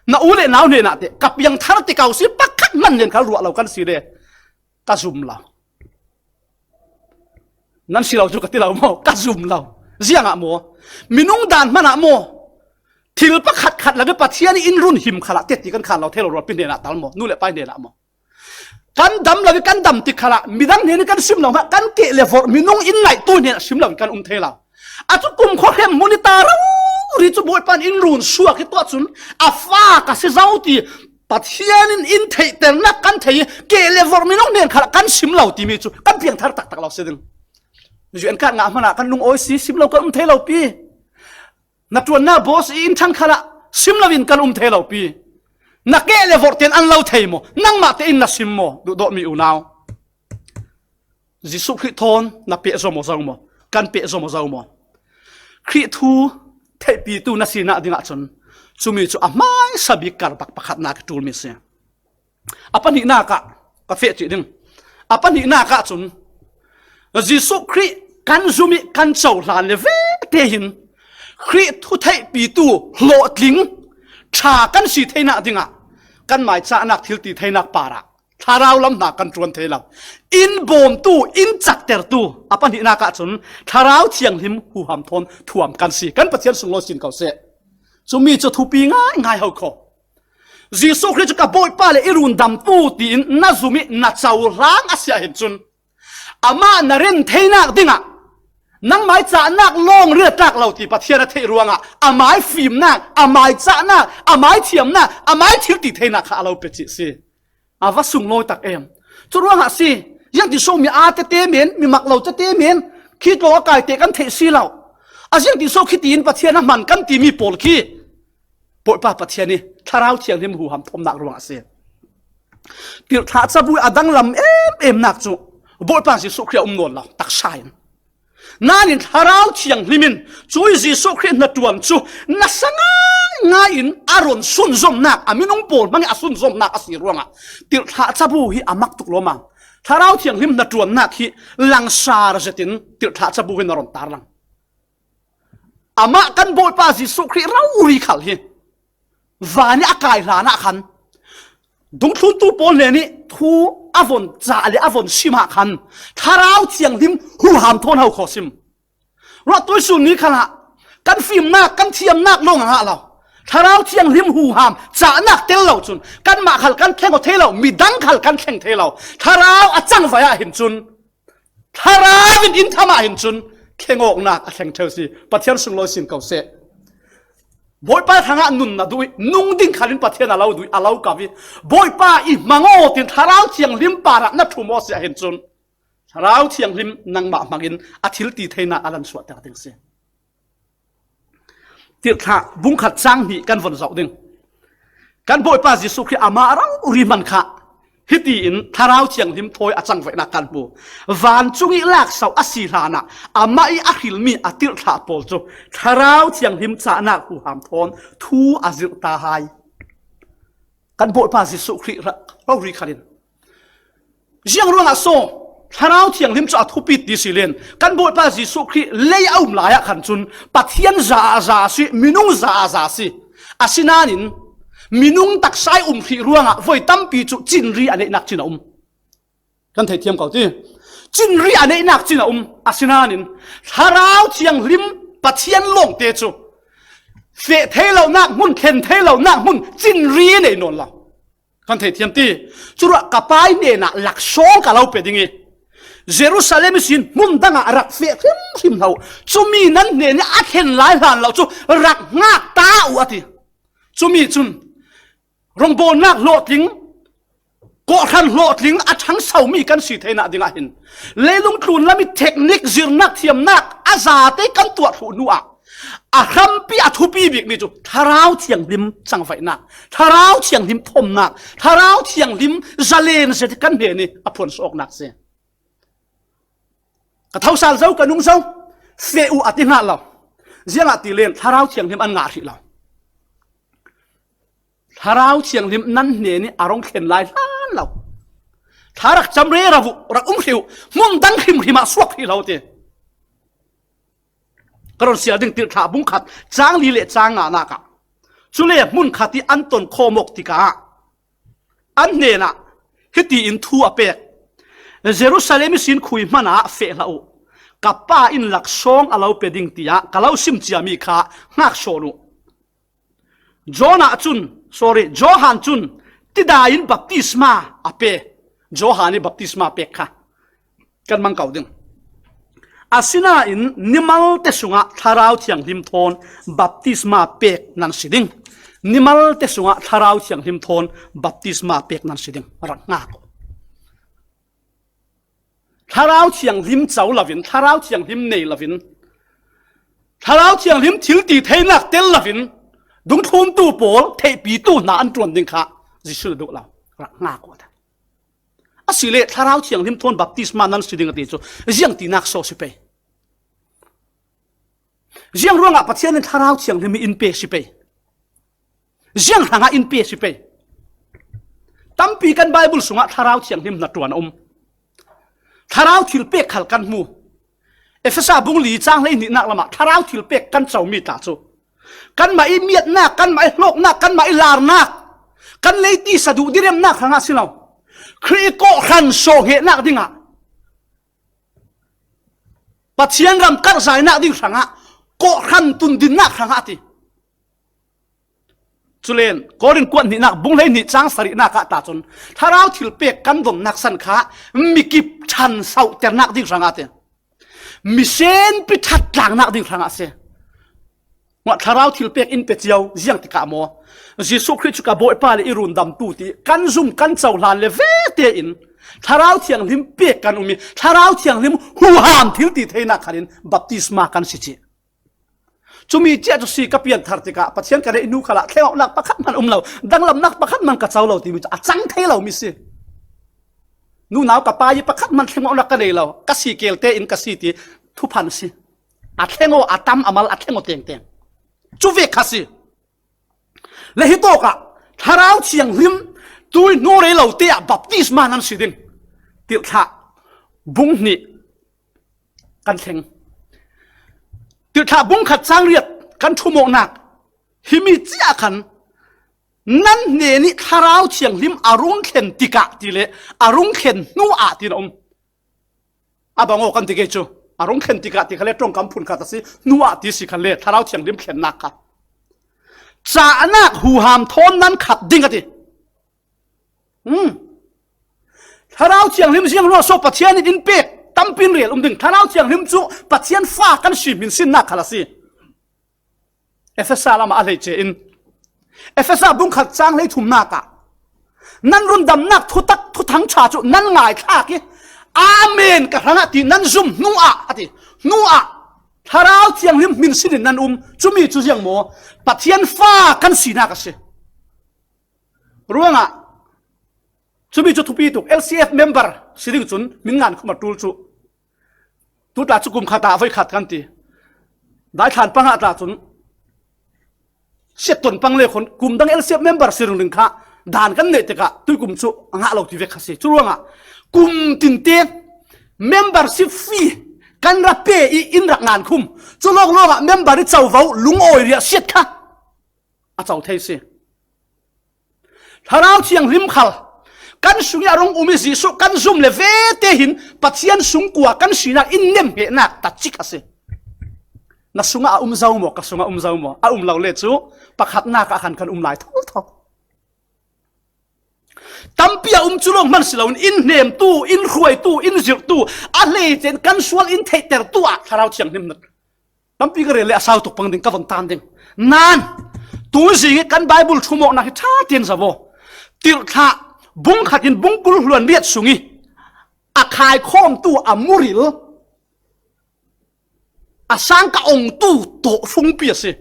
na u le nau hnenah teh ka piangthar ti ko si, pakhat hman nen khal ruah lo kan si le ka zum lo. Nan si lo cu ka ti lo maw? Ka zum lo. Ziangah maw? Minung dan hmanah maw? Thil pakhat khat lak i Pathian in run him khalah teti kan khan lo thei lo, rualpi hnenah tal maw? Nu le pai hnenah maw? Kan dam lo i kan dam tik khalah midang hnen i kan sim lo hmanh, kan keh le vorh minung in ngaihtu hnenah sim lo in kan um thei lo. A cu kumkhua hrem hmun i ta rori cu Bawipa in in run suak i tuah cun a fa ka si zo ti Pathian in in theihternak kan thei i keh le vorh minung hnen khalah kan sim lo timi cu kan piangthar taktak lo si ding. U N card ngah hmanh ah kan lungawi si, sim lo kan um thei lo pi. Na ṭuannak boss i in ṭhang khalah sim lo in kan um thei lo pi. Na keh le vorh tein an lo thei maw? Nangmah tein na sim maw? Duhdawtmi unau, Jesuh Khrih thawn na pehzom aw zo maw? Kan pehzom aw zo maw? Khrih thu theihpitu na sinak dingah cun cumi cu a hmaisa bik karbak pakhatnak i ṭulmi a si. A pahnihnak ah ka feh ṭih ding. A pahnihnak ah cun Jesuh Khrih kan zum i kan cohlan le vete hin Khrih thu theihpitu hlawhtling ṭha kan si theinak dingah kan maicahnak thilti theinak parah thlarau lam hna kan ṭuan thei lo. In bawmtu, in caktertu, a pahnihnak ah cun Thlarau Thianghlim huham thawn thuam kan si. Kan Pathian sunglawi sin ko seh. Cumi cu thupi ngaingai ho kho. Jesuh Khrih cu ka Bawipa le i rundamtu tiin na zum i na cohlang a si ahhin cun amah na ren theinak dingah nangmai cahnak lawng ril a tlak lo ti Pathian a theih ruangah amai fimnak, amai cahnak, amai thiamnak, amai thilti theinak kha a lo pe cih si. A va sunglawi tak em. Cu ruangah si, ziangtin so mi aa tete men, mi mak lo tete men, khi tlawng a kai te kan theih si lo. A ziangtin so khitiin Pathian a hman kan timi pawl khi Bawipa Pathian i Thlarau Thianghlim huham thawmnak ruangah a si. Tirhthlah cabu i a danglam em emnak cu Bawipa Jesuh Khrih a um nawn lo, taksa in. Nain Thlarau Thianghlim in cui Jesuh Khrih hnaṭuan cu nasa ngaingai in a ron sunzomnak, a minung pawl hmang i a sunzomnak a si ruangah tirhthlah cabu hi a mak tuk lawmmam. Thlarau Thianghlim hnaṭuannak hi langsar zetin tirhthlah cabu hi na ron tarlang. Amah kan Bawipa Jesuh Khrih rori khal hi van i a kai hlanah khan dungthluntu pawl hnenih thu a von cah le a von simah khan Thlarau Thianghlim huham thawn ho khawsim. Ruah tuisun ni khalah kan fimnak, kan thiamnak lawng a ngah lo. Thlarau Thianghlim huham cahnak tel lo cun kanmah khal kan thleng aw thei lo, midang khal kan thleng thei lo. Thlarau a cangvai ah hin cun, Thlarau in in tham ah hin cun thlengawknak a thleng ṭheu si. Pathian sunglawi sin ko seh. Bawipa hrangah nun na duh i, nung ding khalin Pathian a lo duh i, a lo kau i, Bawipa i hmang aw tin Thlarau Thianghlim parah na ṭhum aw si ah hin cun, Thlarau Thianghlim nangmah hmangin a thil ti theinak a lansuahter ding si. Tirhthlah bungkhat cang hnih kan von zoh ding. Kan Bawipa Jesuh Khrih amah rori hman kha hitiin Thlarau Thianghlim thawi a cangvaihnak kan hmu. Vancung i laksauh a si hlanah amah i a hrilmi a tirhthlah pawl cu Thlarau Thianghlim cahnak huham thawn thu a zirh ta hai. Kan Bawipa Jesuh Khrih rori khalin. Ziang ruangah so Thlarau Thianghlim cu a thupi ti si len, kan Bawipa Jesuh Khrih lei a um lai ah khan cun Pathian za a za a si, minung za a za a si. Asinain minung taksa i um hrih ruangah voi tampi cu cinri a neihnak cin a um. Kan theithiam ko ti. Cinri a neihnak cin a um. Asinain Thlarau Thianghlim Pathian lawngte cu feh thei lonak hmun, thlen thei lonak hmun cinri a nei nawn lo. Kan theithiam ti. Curuah ka Pa i hnenah laksawng ka lo pe ding i Jerusalem ihsin hmun dangah rak feh hrimhrim hlah uh. Cumi nan hnenih a thlen lai hlan lo cu rak hngak ta uh a ti. Cumi cun rawngbawlnak hlawhtling, kawhhran hlawhtling a ṭhangsomi kan si theinak dingah hin leilung tlunlam i technique zirnak thiamnak a zate kan tuah thluh hnuah a hrampi a thupi bikmi cu Thlarau Thianghlim cangvaihnak, Thlarau Thianghlim thawmnak, Thlarau Thianghlim zalen zet kan hnenih a phuansuahnak si. Ka thosal zo, ka nung zo, feh uh a ti hnga lo. Ziangahtile Thlarau Thianghlim an ngah hrih lo. Thlarau Thianghlim nan hnenih a rung thlen lai hlan lo. Thla rak cam rero uh, rak um hrih uh, hmun dang hrimhrim ah suak hrih lo ti. Ka run sial ding Tirhthlah bungkhat cang li le cang nganak ah. Cule hmun khat i an ton khawm awk tikah an hnenah hitiin thu a pek. Jerusalem ihsin khui hmanah feh hlah uh. Ka Pa in laksawng a lo pe ding tiah ka lo sim ciami kha hngak sawn uh. Jonah cun, sorry, Johan cun tidai in baptisma a pe. Johan i baptisma pek kha kan mang ko ding. Asinain nimalte sungah Thlarau Thianghlim thawn baptisma pek nan si ding. Nimalte sungah Thlarau Thianghlim thawn baptisma pek nan si ding. Rak ngak. Thlarau Thianghlim co lovin, Thlarau Thianghlim nei lovin, Thlarau Thianghlim thil ti theinak tel lovin, dungthluntu pawl theihpitu hna an ṭuan ding kha Jesuh na duh lo. Rak ngak ko ta. Asile Thlarau Thianghlim thawn baptisma nan si ding a ti cu ziang tinak so si pei. Ziang ruangah Pathian in Thlarau Thianghlim hi in pe si pei? Ziang hrangah in pe si pei? Tampi kan Bible sungah Thlarau Thianghlim hnaṭuan a um. Thlarau thilpek khal kan hmu. Efesa bung li cang hleihnihnak lamah Thlarau thilpek kan comi tla cu kanmah i miatnak, kanmah i hlawknak, kanmah i larnak, kan lei tisa duh diremnak hrangah si lo. Khrih i kawhhran sawhnghehnak dingah Pathian ram karhzainak ding hrangah kawhhran tundinnak hrangah a ti. Culen Korin kuat hnihnak bung hleihnih cang sarihnak ah ta cun Thlarau thilpek kan donnak san kha mikip ṭhan sauhternak ding hrangah a ti. Misenpi ṭhat tlangnak ding hrangah a si. Mah Thlarau thilpek in pe cio ziang tikah maw? Jesuh Khrih cu ka Bawipa le i rundamtu ti kan zum kan cohlan le vete in Thlarau Thianghlim pek kan um i Thlarau Thianghlim huham thil ti theinak khalin baptisma kan si cih. Cumi cia cu si ka pianthar tikah Pathian ka neih hnu khalah thlengawknak pakhat hman um lo, danglamnak pakhat hman ka co lo timi cu a cang thei lomi si. Nunau ka pa i pakhat hman thlengawknak ka nei lo, ka si kelte in ka si ti thuphan si. A thleng aw, a tam a mal a thleng aw tengteng. Cu vek kha si. Le hitawkah Thlarau Thianghlim tui hnu rei lo te ah baptisma nan si ding. Tirhthlah bung hnih kan thleng. Tirhthlah bung khat chang riat kan thumawknak himi ciah khan nan hnenih Thlarau Thianghlim a rung thlen tikah ti le a rung thlen hnuah tiin a um. A bang aw kan ti kei cu, a rung thlen tikah ti kha le ṭongkam phun khat a si, hnuah ti si kha le Thlarau Thianghlim thlennak kha cahnak huham thawn nan khat ding a ti. Hmm. Thlarau Thianghlim ziang ruang so Pathian in in pek tampi in rel um ding. Thlarau Thianghlim cu Pathian fa kan si hminsinnak khal a si. Efesa lamah a hleice in Efesa bung khat chang hleithumnak ah nan rundamnak thutak thuthang ṭha cu nan ngaithlak i Amen ka hrangah ti nan zum hnuah a ti. Hnuah Thlarau Thianghlim hminsin in nan um. Cumi cu ziang maw? Pathian fa kan sinak a si. Ruangah cumi cu thupi tuk. L C F member si ding cun min ngan khum a ṭul cu. Tuta cu kum khat ah voi khat kan ti. Daithlan pangah ta cun siatton pang le khon kum dang L C F member si ringring kha dan kan neih tikah tuikum cu a ngah lo ti vek kha si. Cu ruangah kum tinte membership fee kan ra pe i in rak ngan khum. Cu lawng lawngah member i covo lungawi riahsiat kha a co thei si. Thlarau Thianghlim khal kan sung i a rung um i Jesuh kan zum le vete hin Pathian sungkua kan sinak in nemhmehnak ta cik a si. Na sungah a um zo maw? Ka sungah a um zo maw? A um lo le cu pakhatnak ah khan kan um lai thotho. Tampi a um cu lawng hman si loin in hnemtu, in hruaitu, in zirhtu, a hleice in kan sual in theihtertu ah Thlarau Thianghlim na tampi ka rel le a sau tuk pang ding, ka von tan ding. Nan, tuzing i kan Bible thumawknak hi ṭha tein zoh aw. Tirhthlah bung khat in bung kul hluan riat sung i a khaikhawmtu a muril a sang ka ongtu tawh fungpi a si.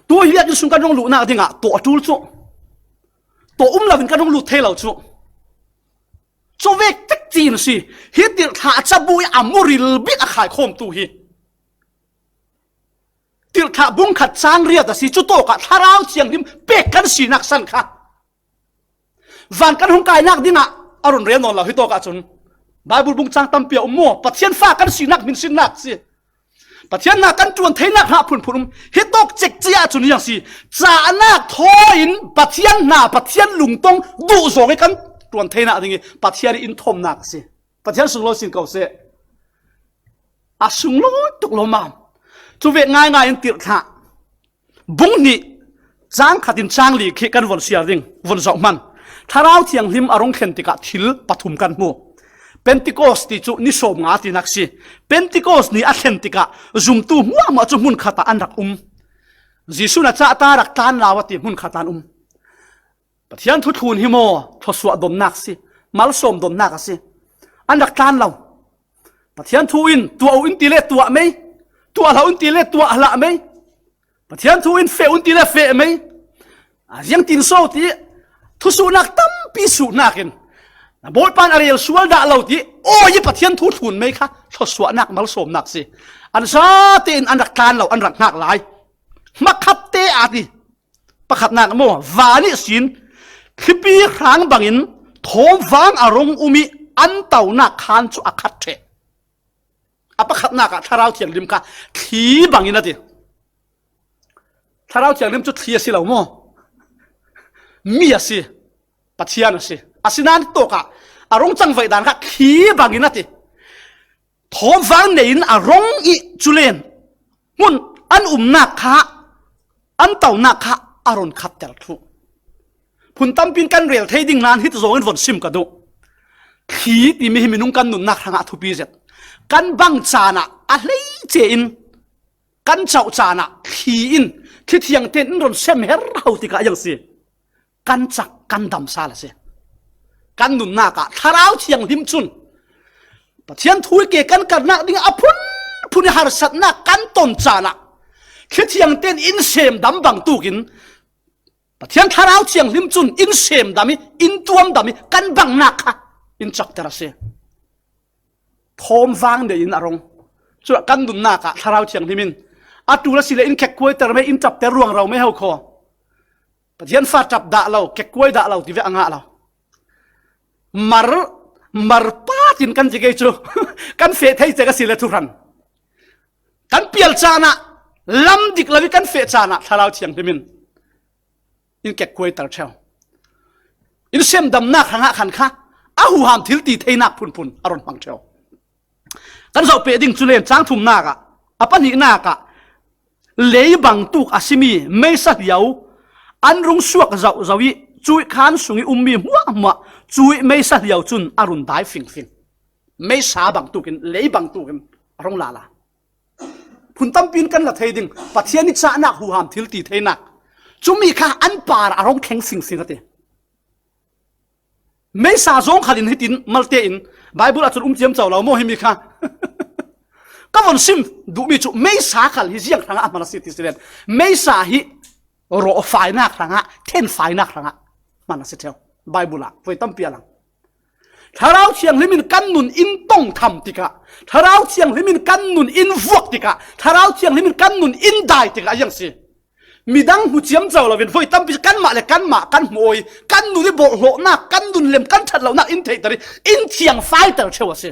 Tu hi biakinn sung kan rung luhnak dingah tawh a ṭul cu. Tawh um loin kan rung lut thei lo cu. Cuvek cekci in si. Hi tirhthlah cabu i a muril bik a khaikhawmtu hi tirhthlah bung khat cang riat a si. Cutawkah Thlarau Thianghlim pek kan sinak san kha van kan hung kainak dingah a run rel nawn lo. Hitawk ahcun Bible bung cang tampi a um maw? Pathian fa kan sinak hminsinnak si. Pathian hna kan ṭuan theinak hna phunphun um. Hitawk cekci ahcun ziang si. Cahnak thawi in Pathian hna, Pathian lungtong duh zong i kan ṭuan theinak ding i Pathian i in thawmnak a si. Pathian sunglawi sin ko seh. A sunglawi tuk lawmmam. Cuvek ngaingai in tirhthlah bung hnih cang khat in cang li khi kan von siar ding, von zoh hman. Thlarau Thianghlim a rung thlen tikah thil pathum kan hmu. Pentecost ti cu ni sawm nga tinak si. Pentecost ni a thlen tikah zumtu hmuahhmuah cu hmun khat ah an rak um. Jesuh na cahta rak tlan lo a ti hmun khat ah an um. Pathian thu thlun hi maw thluasuah donnak si, malsawm donnak a si. An rak tlan lo. Pathian thu in tuah u in ti le tuah mei, tuah hlah u in ti le tuah hlah mei. Pathian thu in feh u in ti le feh mei. A ziang tin so ti thusuhnak tampi suhnak in na Bawipa in a rel sual dah lo ti aw i Pathian thu thlun mei kha thluasuahnak malsawmnak si. An zate in an rak tlan lo, an rak hngak lai. Hmakhatte aa ti. Pakhatnak maw, van ihsin thlipi hrang bangin thawmvang a rung um i an tonak khan cu a khat ṭheh. A pakhatnak ah Thlarau Thianghlim kha thli bangin a ti. Thlarau Thianghlim cu thli a si lo maw? Mi a si, Pathian a si. Asinain tawkah a rung cangvaih dan kha thli bangin a ti. Thawmvang nei in a rung i culen hmun an umnak kha, an tonak kha a run khatter thluh. Phun tampi in kan rel thei ding nain hiti zawng in von sim ka duh. Thli timi hi minung kan nunnak hrangah thupi zet. Kan bang caan ah a hleice in kan coh caan ah thli in thli thiang tein in run sem her ho tikah a iang si. Kan cak, kan dam sal a si. Kan nunnak ah Thlarau Thianghlim cun Pathian thu i ke kan karnak ding a phunphun i harsatnak kan ton caan ah thli thiang tein in semdam bangtuk in Pathian Thlarau Thianghlim cun in semdam i, in tuamdam i, kan bangnak kha in cakter a si. Thawmvang nei in a rung. Cuah kan nunnak ah Thlarau Thianghlim in a ṭul a si le in khekkuaiter mei, in ṭapter ruangro mei ho kho. Pathian fa ṭap dah lo, kekkuai dah lo ti ve a ngah lo. Mar, mar patin kan ti kei cu kan feh thei cek a si le thuhran. Kan pial caan ah lam dik lo i kan feh caan ah Thlarau Thianghlim in in kekkuai tel ṭheu. In semdamnak hrangah khan kha a huham thil ti theinak phunphun a run hmang ṭheu. Kan zoh peh ding cu len cang thumnak ah, a pahnihnak ah, lei bangtuk a simi meisa hliau an rung suak zohzoh i cuih khan sung i ummi hmuahhmuah cuih meisa hliau cun a run dai fingfing. Meisa bangtukin, lei bangtukin a rung lala. Phun tampi in kan la thei ding, Pathian i cahnak huham thil ti theinak. Cumi kha an par a rung thleng fingfing a ti. Meisa zong khalin hitin malte in Bible ah cun um ciamco lo maw himi kha? Ka von sim duhmi cu meisa khal hi ziang hrangah a hman a si ti si len. Meisa hi rawhfainak hrangah, thenfainak hrangah hman a si ṭheu. Bible ah voi tampi a lang. Thlarau Thianghlim in kan nun in tong tham tikah, Thlarau Thianghlim in kan nun in vuak tikah, Thlarau Thianghlim in kan nun in dai tikah a ziang si. Midang hmu ciamco loin voi tampi kanmah le kanmah kan hmu aw i, kan nun i bawlhhlawhnak, kan nun lem kan ṭhat lonak in theihter i, in thiangfaiter ṭheu a si.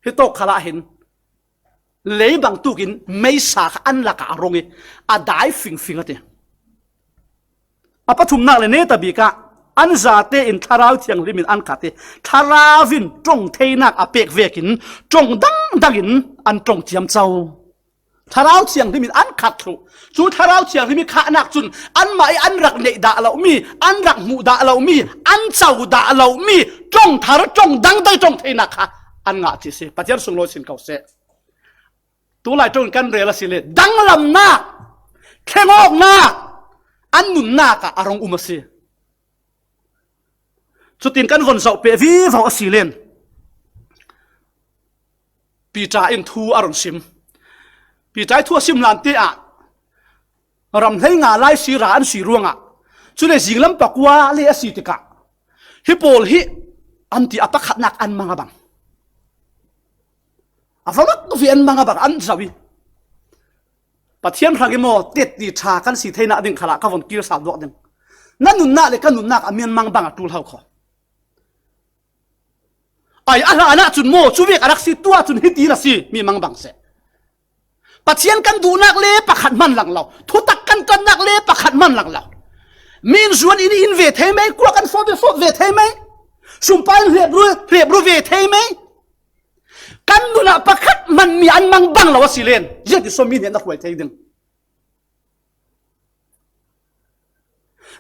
Hi tawk khalah hin lei bangtukin meisa kha an lakah a rung i a dai fingfing a ti. A pathumnak le netabik ah an zate in Thlarau Thianghlim in an khat i, Thlarau in ṭong theinak a pek vekin ṭong dangdang in an ṭong ciamco. Thlarau Thianghlim in an khat thluh. Cu Thlarau Thianghlim i khahnak cun anmah i an rak neih dah lomi, an rak hmuh dah lomi, an co dah lomi ṭong thar, ṭong dangdang i ṭong theinak kha an ngah ti si. Pathian sunglawi sin ko seh. Tulai ṭong in kan rel a si le danglamnak, thlengawknak an nunnak ah a rung um a si. Cutin kan von zoh peh vivo a si len Peter in thu a run sim. Peter i thu a sim lante ah ram hlei nga lai si ra an si ruangah, cule zinglam pakua le a si tikah hi pawl hi an ti a pakhatnak an mang a bang. A va mak ve an mang a bang an zoh i Pathian hrang i maw, tetti ṭha kan si theinak ding khalah ka von kir sal duak ding. Na nunnak le ka nunnak a mi an mang bang a ṭul ho kho. Ai, a hlan ah cun maw, cu vek a rak si, tuah cun hiti na si, mi mang bang seh. Pathian kan duhnak le pakhat hman lang lo, thutak kan ṭannak le pakhat hman lang lo. Mi in zuan in in ve thei mai, kua kan fawp in fawp ve thei mai, sumpai in hlep ru, hlep ru ve thei mai. Kan nun ah pakhat hman mi an mang bang lo a si len, ziangtin so mi nih na hruai thei ding?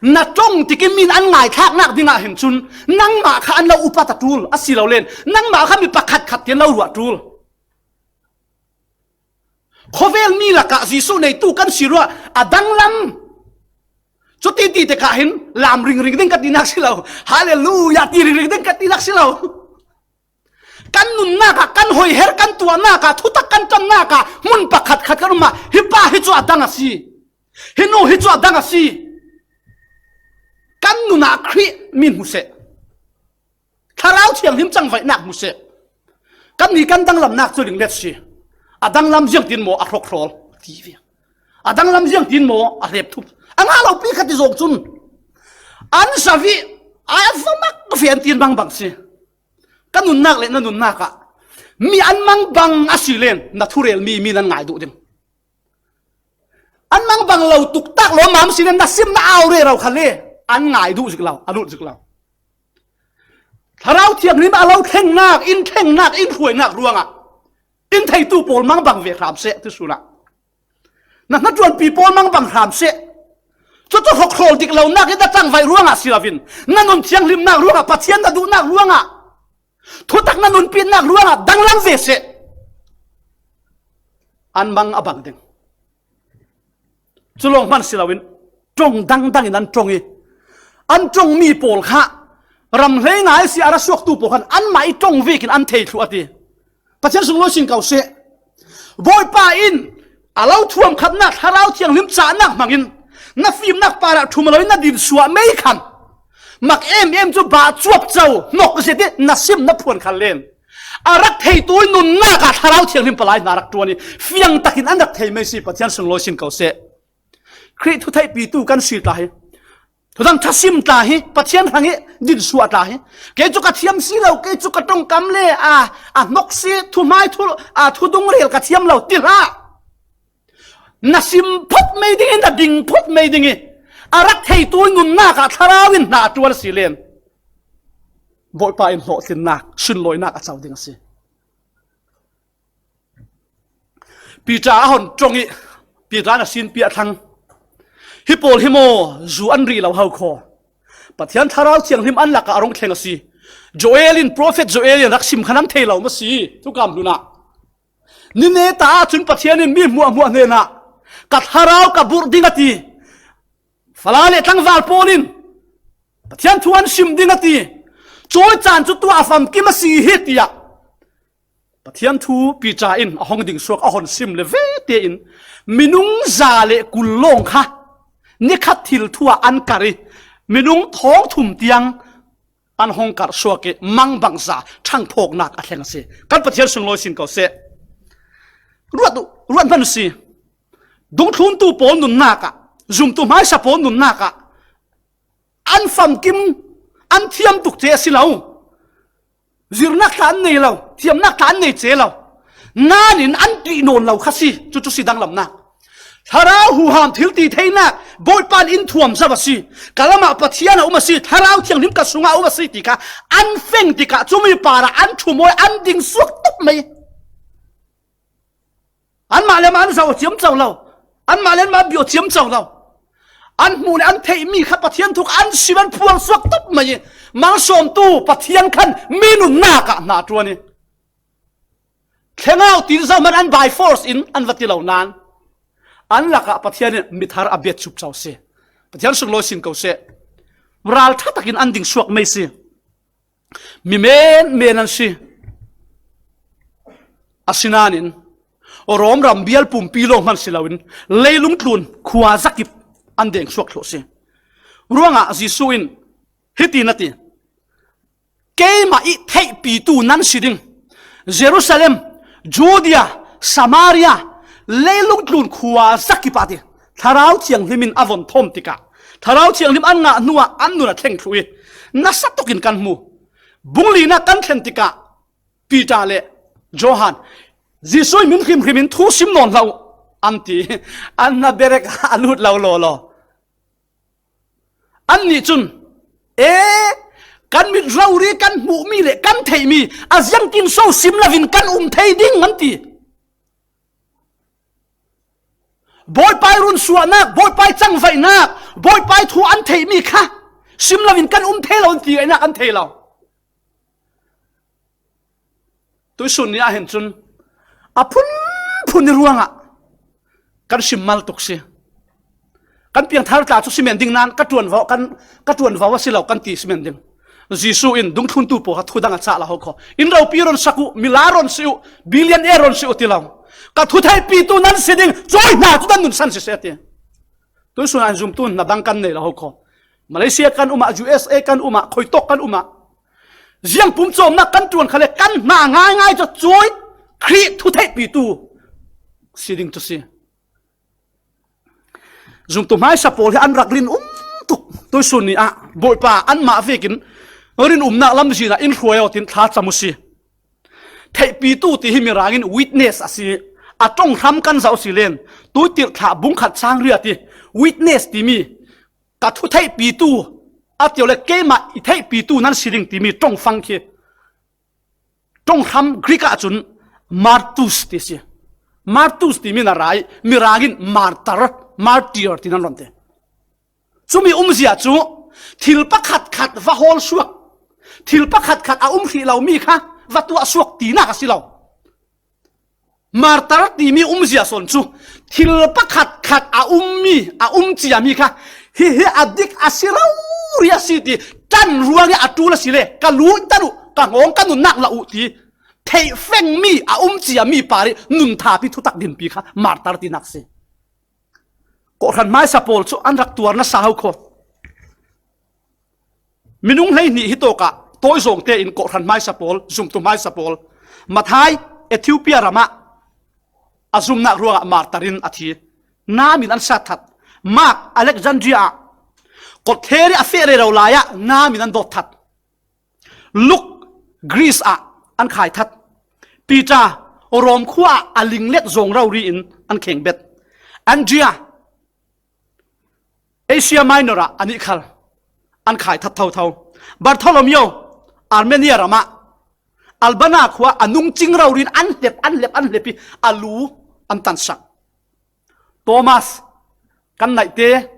Na ṭong tikin mi in an ngaithlaknak dingah hin cun nangmah kha an lo upat a ṭul a si lo len, nangmah kha mi pakhat khat tian lo ruah ṭul. Khawvel mi lakah Jesuh neitu kan si ruah a danglam. Cuti ti tikah hin lam ringring ding ka tinak si lo. Hallelujah ti ringring ding ka tinak si lo. Kan nunnak ah, kan hoiher kan tuahnak ah, thutak kan ṭannak ah hmun pakhat khat kan um ah, hi pa hi cu a dang a si, hi nu hi cu a dang a si. Kan nun ah Khrih min hmu seh. Thlarau Thianghlim cangvaihnak hmu seh. Kannih kan danglamnak cu linglet si. A danglam ziangtin maw a hrokhrawl ti ve. A danglam ziangtin maw a hlep thup. A ngah lo pi kha ti zawng cun an sa vih, a va mak ve an ti an bangbang si. Ka nunnak le na nunnak ah mi an mang bang a si len na thurel mi, mi nan ngai duh ding. An mang bang lo tuktak lawmmam si len na sim na au rero kha le an ngai duh zik lo, a lut zik lo. Thlarau Thianghlim a lo thlengnak, in thlengnak, in hruainak ruangah in theitu pawl mang bang ve hram seh ti sunah. Na hnaṭuanpi pawl mang bang hram seh. Cucu hrokhrawl dik lonak in na tlangvaih ruangah si loin, na nun thianghlimnak ruangah, Pathian na duhnak ruangah, thutak na nunpitnak ruangah danglam ve seh. An mang a bang ding. Cu lawng hman si loin ṭong dangdang in an ṭong i, an ṭongmi pawl kha ram hlei ngai si a ra suaktu pawl khan anmah i ṭong vekin an thei thluh a ti. Pathian sunglawi sin ko seh. Bawipa in a lo thuam khatnak Thlarau Thianghlim cahnak hmangin na fimnak parah ṭhum lo in na din suah mei khan mak em em cu bah cuap co hnok zet i na sim na phuan khan len a rak theitu i nunnak ah Thlarau Thianghlim palai hna rak ṭuan i fiang takin an rak thei mei si. Pathian sunglawi sin ko seh. Khrih thutheihpitu kan si ta hi, thudang thasim ta hi, Pathian hrang i din suah ta hi. Kei cu ka thiam si lo, kei cu ka ṭongkam le a, a hnok si, thuhmai thu, a thudung rel ka thiam lo ti hlah. Na sim phot mei ding i, na ding phot mei ding i, a rak theitu nunnak ah Thlarau in hna a ṭuan a si len, Bawipa in hlawhtlinnak, sunlawinak a co ding a si. Peter a hon ṭong i, Peter na sinpi a thlang. Hi pawl hi maw, zu an rih lo hau khaw. Pathian Thlarau Thianghlim an lakah a rung thleng a si. Joel in, prophet Joel in rak sim khan an thei lo maw si, thukam hlun ah. Ni ne ta ahcun Pathian in mi hmuahhmuah hnenah, "Ka thlarau ka burh ding," a ti. Fala le tlangval pawl in Pathian thu an sim ding a ti. Cawi caan cu tuah a famkim a si hi, tiah Pathian thu Peter in a hong ding suak a hon sim le ve tein minung za le kul lawng kha nikhat thil thu ah an kar i, minung thawng thum tiang an hong karh suak i, mangbangza ṭhangphawknak a thleng a si. Kan Pathian sunglawi sin ko seh. Ruat, ruat hmanh u si. Dungthluntu pawl nunnak ah, zumtu hmaisa pawl nunnak ah, an famkim, an thiam tuk ce a si lo. Zirnak tla an nei lo, thiamnak tla an nei ce lo. Nain an ṭih nawn lo kha si, cucu si danglamnak. Thlarau huham thil ti theinak Bawipa in in thuam zo a si. Ka lamah Pathian a um a si, Thlarau Thianghlim ka sungah a um a si ti kha an feng tikah cumi parah an ṭhum aw i an ding suak tuk mai. Anmah le mah an zoh ciamco lo, anmah le mah bia ciamco lo. An hmuh le an theihmi kha Pathian thu kha an sim, an phuang suak tuk mai i, malsawmtu Pathian khan mi nunnak ah hna a ṭuan i, thlengau tin zohman an by force in an va ti lo nain, an lakah Pathian in mithar a biat cup co si. Pathian sunglawi sin ko seh. Ralṭha takin an ding suak mai si. Mi men men an si. Asinain Rom ram bial pumpi lawng hman si loin, leilung tlun khua zakip an deng suak thluh si. Ruangah Jesuh in hiti na ti, "Keimah i theihpitu nan si ding, Jerusalem, Judea, Samaria, leilung tlun khua zakip ah," ti. Thlarau Thianghlim in a von thawm tikah, Thlarau Thianghlim an ngah hnuah an nun a thleng thluh i, nasa tokin kan hmu. Bung linak kan thlen tikah Peter le Johan, "Jesuh i min hrimhrim in thu sim nawn hlah uh," an ti. An hna berek a lut lo lawlaw. Annih cun, "E, kan mit rori kan hmuhmi le kan theihmi a ziangtin so sim loin kan um thei ding?" an ti. Bawipa i runsuahnak, Bawipa i cangvaihnak, Bawipa i thu an theihmi kha sim loin kan um thei lo, an ti ngaihnak an thei lo. Tuisun ni ah hin cun a phunphun i ruangah kan sim mal tuk si. Kan piangthar tla cu simen ding nain ka ṭuanvo, kan, ka ṭuanvo a si lo kan ti simen ding. Jesuh in dungthluntu pawl kha thu dang a cah lo ho kho. In ropi ron sak uh, mila ron si uh, billionaire ron si uh ti lo. "Ka thutheihpitu nan si ding, cawi hna cu nan nunsan siseh," a ti. Tuisun ah hin zumtu hna dang kan nei lo ho kho. Malaysia kan um ah, U S A kan um ah, khuitawk kan um ah, ziang pum cawmnak kan ṭuan kha le kan hna ngaingai cu cawi Khrih thutheihpitu si ding cu si. Zumtu hmaisa pawl hi an rak rinum tuk. Tuisun ni ah Bawipa anmah vekin rinumnak lamzin ah in hruai aw tin thlacam u si. Theihpitu ti hi Mirang in witness a si. A ṭong hram kan zoh si len, Tuitirh thlah bung khat cang riat i witness timi, "Ka thutheihpitu," a ti le, "Keimah i theihpitu nan si ding," timi ṭongfang khi ṭonghram Greek ah cun martus ti si. Martus timi na ra i Mirang in martyr, martyr ti nan ron ti. Cumi umzia cu thil pakhatkhat va hawl suak, thil pakhatkhat a um hrih lomi kha va tuah suak tinak a si lo. Martar timi umzia sawn cu thil pakhatkhat a ummi, a um ciami kha hihi a dik a si rori a si ti ṭan ruangih a ṭul a si le ka luhter uh, ka hngawng ka nunnak la uh ti theihfengmi a um ciami par i nun thapi thutak dinpi kha martar tinak si. Kawhhran hmaisa pawl cu an rak tuar nasa ho kho. Minung hleihnih hi tawkah tawizawng tein kawhhran hmaisa pawl, zumtu hmaisa pawl, Mathai, Ethiopia ramah a zumnak ruangah martar in a thi. Nam in an sat that. Mark, Alexandria ah kawtthler i a feh rero lai ah nam in an dawt that. Luk, Greece ah an khai that. Peter, Rom khua ah a linglet zawng rori in an kheng bet. Andria, Asia Minor ah a nih khal an khai that thotho. Bartholomew, Armenia ramah, Albana khua a nungcing rori in an hlep, an hlep, an hlep i a lu an tansak. Thomas, kan naihte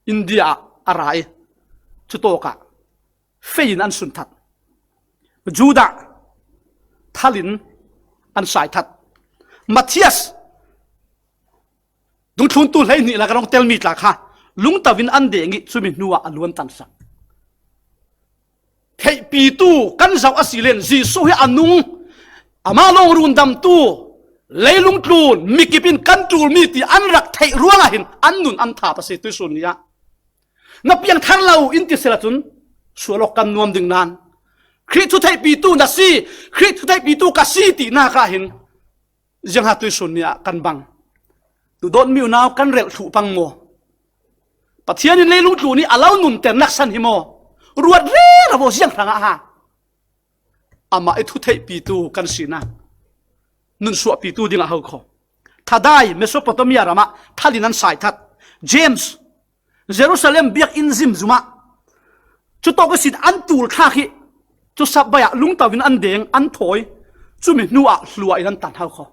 India ah a ra i cutawkah fei in an sun that. Judah, thal in an sai that. Matthias, dungthluntu hleihnih lak a rong tel mi tla kha lungto in an deng i cumi hnuah a lu an tansak. Theihpitu kan zoh a si len Jesuh hi a nung, amah lawng rundamtu, leilung tlun, mikip in kan tul mi ti an rak theih ruangah hin an nun an thap a si tuisun ni ah. Na piangthar lo in ti sela cun sual awk kan nuam ding nan, Khrih thu theihpitu na si, Khrih thu theihpitu ka si ti nak ah hin ziangha tuisun ni ah kan bang. Duhdawtmi unau, kan relh thluh pang maw? Pathian in leilung tlun i a lo nunternak san hi maw? Ruat rero maw, ziang hrangah ha? Amah i thu theihpitu kan sinak nunsuahpitu dingah ho kho. Thadai, Mesopotamia ramah thal in an sai that. James, Jerusalem biakinn zimzumah cutawk ihsin an tul thlak hi, cu Sabbath ah lungto in an deng, an thawi, cumi hnuah hlua in an tan hau kho.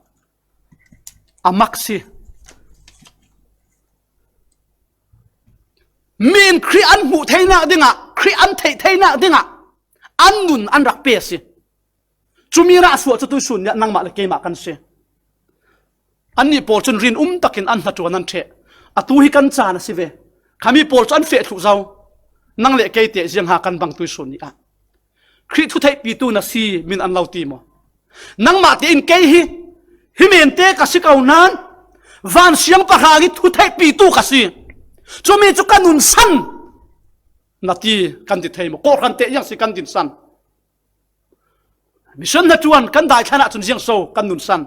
A mak si. Mi in Khrih an hmuh theinak dingah, Khrih an theih theinak dingah an nun an rak pe a si. Cumi rah suah cu tuisun ni ah nangmah le keimah kan si. Annih pawl cun rinum takin an hnaṭuan an ṭheh. Atu hi kan caan a si ve. Khami pawl cu an feh thluh zo. Nang le kei te ziangha kan bang tuisun ni ah? Khrih thu theihpitu na si min an lo ti maw? Nangmah tein kei hi, hi men te ka si ko nan, van siangpahrang i thu theihpitu ka si. Cumi cu ka nunsan na ti kan ti thei maw? Kawhhran te ziang si kan dinsan. Mission hnaṭuan kan daithlan ahcun ziang so kan nunsan?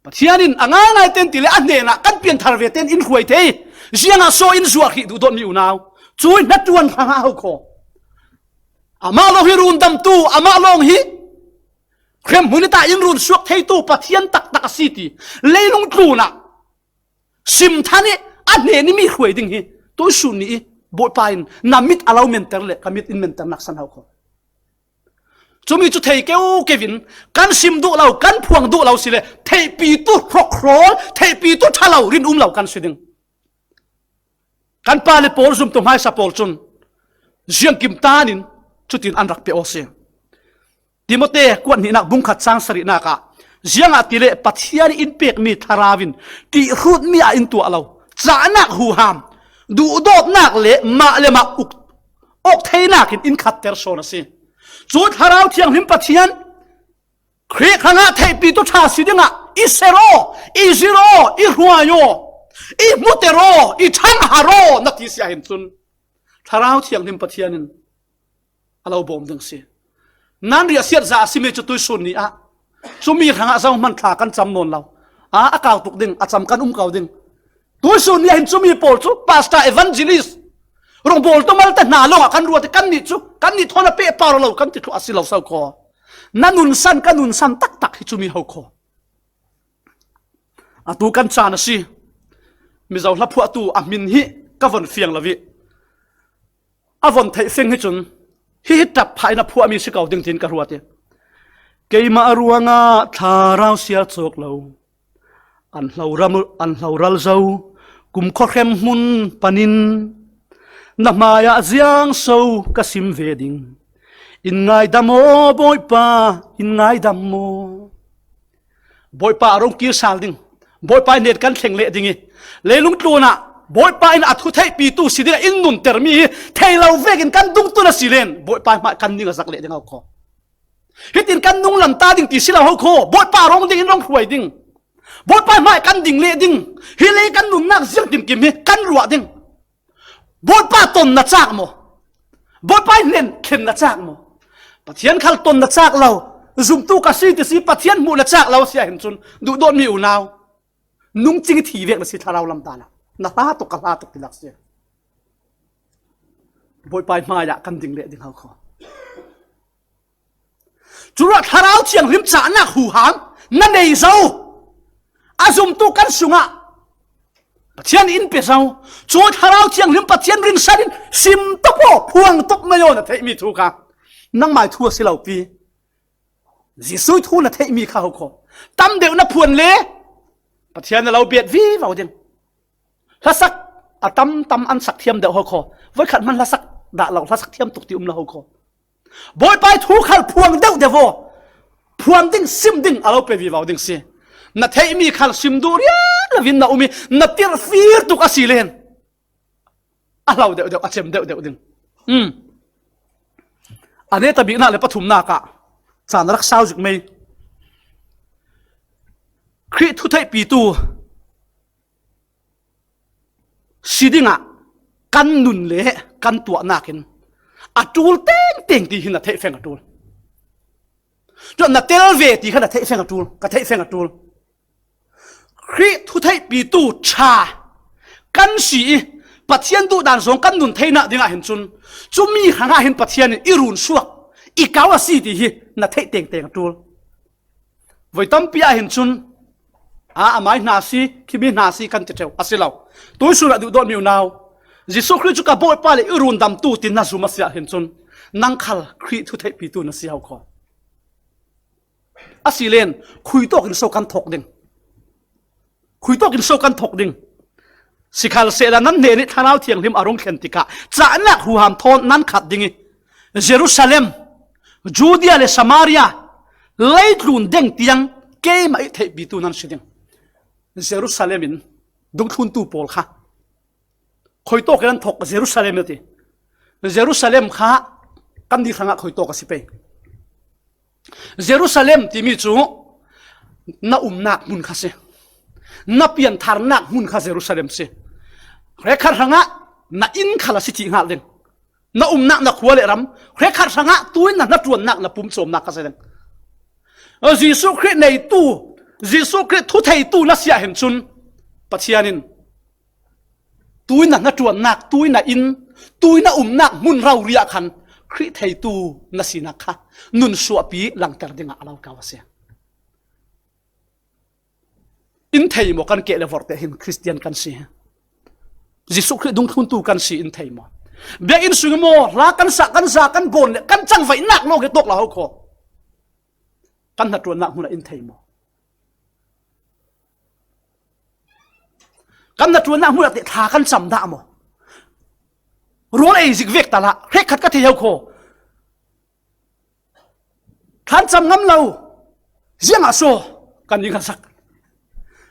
Pathian in a ngaingai ten ti le a hnenah kan pianthar ve ten in hruai thei. Ziangah so in zuar hrih duhdawtmi unau? Cu hnaṭuan hrangah ho kho. Amah lawng hi rundamtu, amah lawng hi hremhmun i ta in run suak theitu Pathian taktak a si ti leilung tlunah sim than i a hnen i mi hruai ding hi tuisun ni i Bawipa in na mit a lo menter le ka mit in menternak san ho kho. Cumi cu thei keu keu in kan sim duh lo, kan phuang duh lo si le theihpitu hrawkhrawl, theihpitu ṭha lo, rinum lo kan si ding. Kan pa le pawl zumtu hmaisa pawl cun ziangkim tan in cutin an rak pe aw si. Timote kuat hnihnak bungkhat cang sarihnak ah, ziangahtile Pathian in pekmi thlarau in ṭihhrutmi ah in tuah lo, cahnak huham, duhdawtnak le mah le mah uk awk theinak in in khatter sawn a si. Cu Thlarau Thianghlim Pathian Khrih hrangah theihpitu ṭha si dingah i ser aw, i zir aw, i hruai aw, i hmuter aw, i ṭhanghar aw na ti si ahhin cun Thlarau Thianghlim Pathian in a lo bawm ding si. Nan riahsiat za a simi cu tuisun ni ah cumi hrangah zohman thla kan cam nawn lo. A, a kau tuk ding, a cam kan um ko ding. Tuisun ni ah hin cumi pawl cu pastor, evangelist, rongbawl tu malte hna lawngah kan ruat i kannih cu kannih thawn a pehpar lo kan ti thluh a si lo so kho. Na nunsan, ka nunsan taktak hi cumi ho kho. Atu kan caan a si. Mizo hla phuahtu a hmin hi ka von fiang lo i a von theih fing hi cun hi hi ṭap phah in a phuahmi si ko ding tiin ka ruat i keimah ruangah thlarau siar cawk lo. An hloram, an hloral zo kum khuahrem hmun panin na hmaiah ziang so ka sim ve ding. In ngaidam aw Bawipa, in ngaidam aw. Bawipa a rung kir sal ding, Bawipa in hnen kan thleng leh ding i leilung tlunah Bawipa in a thu theihpitu si dingah in nuntermi hi thei lo vekin kan dungtun a si len Bawipa hmai kan ning a zak leh ding ho kho. Hitin kan nunglam ta ding ti si lo ho kho. Bawipa rong ding in rong hruai ding. Bawipa hmai kan ding leh ding. Hi lei kan nunnak ziang kimkim hi kan ruah ding. Bawipa ton na cak maw? Bawipa hnen thlen na cak maw? Pathian khal ton na cak lo. Zumtu ka si ti si Pathian hmuh na cak lo si ahhin cun duhdawtmi unau, nungcing i thi vek na si thlarau lam ta na. Na hla tuk, ka hla tuk ti lak si. Bawipa hmai ah kan ding leh ding ho kho. Curuah Thlarau Thianghlim cahnak huham na nei zo. A zumtu kan sungah Pathian in pe zo. Cu Thlarau Thianghlim Pathian rinsan in sim tawp aw, phuang tawp mai aw na theihmi thu kha. Nangmai thu a si lo pi. Jesuh thu na theihmi kha ho kho. Tam deuh na phuan le Pathian a lo bet vivo ding. Hlasak a tam tam an sak thiam deuh ho kho. Voikhat hman hlasak dah lo, hlasak thiam tuk ti um lo ho kho. Bawipa ih thu khal phuang deuh deuh aw. Phuang ding, sim ding a lo pe vivo ding si. Na theihmi khal sim duh riat lo in na um ih na tirhfir tuk a si len a hlau deuh deuh, a cem deuh deuh ding. Um. A neta biknak le pathumnak ah caan a rak sau zik mei. Khrih thutheihpitu si dingah kan nun le kan tuahnak in a ṭul tengteng ti hi na theih feng a ṭul. Cun na tel ve ti kha na theih feng a ṭul, ka theih feng a ṭul. Khrih thutheihpitu ṭha kan si ih Pathian duhdan zong kan nun theinak dingah hin cun cumi hrangah hin Pathian in i run suak, i kau a si ti hi na theih tengteng a ṭul. Voi tampi ah hin cun, a, amai hna si, khimi hna si kan ti ṭheu a si lo. Tuisun ah duhdawtmi unau, Jesuh Khrih cu ka Bawipa le i rundamtu tin na zum a si ah hin cun, nang khal Khrih thutheihpitu na si ho kho. A si len, khuitawk in so kan thawk ding? Khuitawk in so kan thawk ding? Sikhalsehla nan hnen ih Thlarau Thianghlim a rung thlen tikah cahnak huham thawn nan khat ding ih Jerusalem, Judea le Samaria, leitlun deng tiang keimah ih theihpitu nan si ding. Jerusalem in dungthluntu pawl kha khuitawk in an thawk? Jerusalem a ti. Jerusalem kha kannih hrangah khuitawk a si pei. Jerusalem timi cu na umnak hmun kha si. Na piantharnak hmun kha Jerusalem si. Hrekkhat hrangah na inn khal a si thih hngal ding. Na umnak na khua le ram, hrekkhat hrangah tuin na hnaṭuannak, na pumcawmnak kha si ding. Jesuh Khrih neitu, Jesuh Khrih thutheitu na si ah hin cun Pathian in tuin na hnaṭuannak, tuin na inn, tuin na umnak hmun rori ah khan Khrih theitu na sinak kha nun suahpi langter dingah a lo kau a si. In thei maw, kan keh le vorhte hin Khristian kan si? Jesuh Khrih dungthluntu kan si in thei maw? Biakinn sung maw, hla kan sa, kan za, kan bawn le kan cangvaihnak lawng hi tawk lo ho kho. Kan hnaṭuannak hmun ah in thei maw? Kan hnaṭuannak hmun ah teh thla kan cam dah maw? Rawl ei zik vek ta lah, hrekkhat ka thei ho kho. Thla an cam ngam lo. Ziangah so kan i ngasak?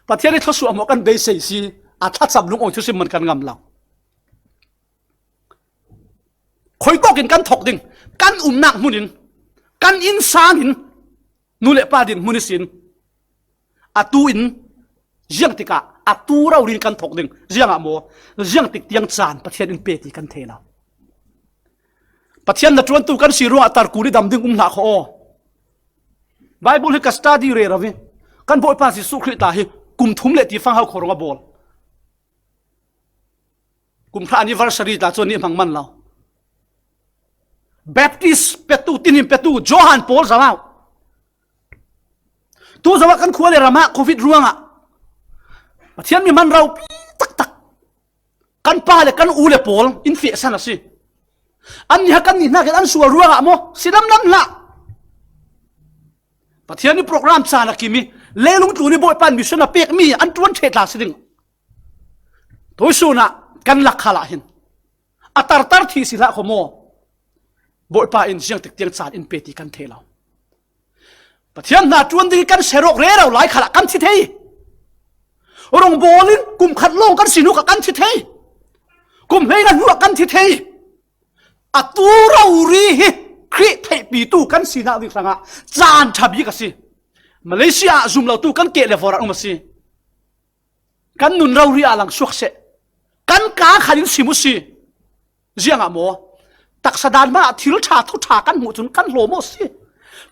Pathian ih thluasuah maw kan beisei si, a thlacam lungawng thusim man kan ngam lo. Khuitawk in kan thawk ding? Kan umnak hmun in, kan innsang in, nu le pa dinhmun ihsin, atu in, ziangtikah atu rori in kan thawk ding? Ziangah maw? Ziangtik tiang caan Pathian in pe ti kan thei lo. Pathian hnaṭuantu kan si ruangah tarkul ih dam ding um hlah kho aw. Bible hi ka study rero ih kan Bawipa Jesuh Khrih tla hi kum thum le ti fang ho kho rung a bawl. Kum thla anniversary tla cu nih hmang man lo. Baptist petu, tinhim petu Johan pawl zoh uh. Tu zoh ah kan khua le ram ah covid ruangah Pathian mi hman ropi taktak kan pa le kan u le pawl in fiahsan a si. Annih kha kannih hnakin an sual ruangah maw? Si lamlam hlah. Pathian ih program caan a kim ih leilung tlun ih Bawipa in mission a pekmi an ṭuan ṭheh tla si ding. Tuisun ah kan lak khal ah hin a tartar thih si hlah kho maw? Bawipa in ziangtik tiang caan in pe ti kan thei lo. Pathian hna ṭuan ding ih kan serok rero lai khal ah kan thi thei. Rongbawl in kum khat lawng kan si hnu kha kan thi thei. Kum hleinga hnu ah kan thi thei. Atu rori hi Khrih theihpitu kan sinak ding hrangah caan ṭha bik a si. Malaysia ah zum lotu kan keh le vorh ah um a si. Kan nun rori ah lang suak seh. Kan kaa khan in sim uh si. Ziangah maw? Taksa dan mah thil ṭha, thu ṭha kan hmuh cun kan hlawm aw si.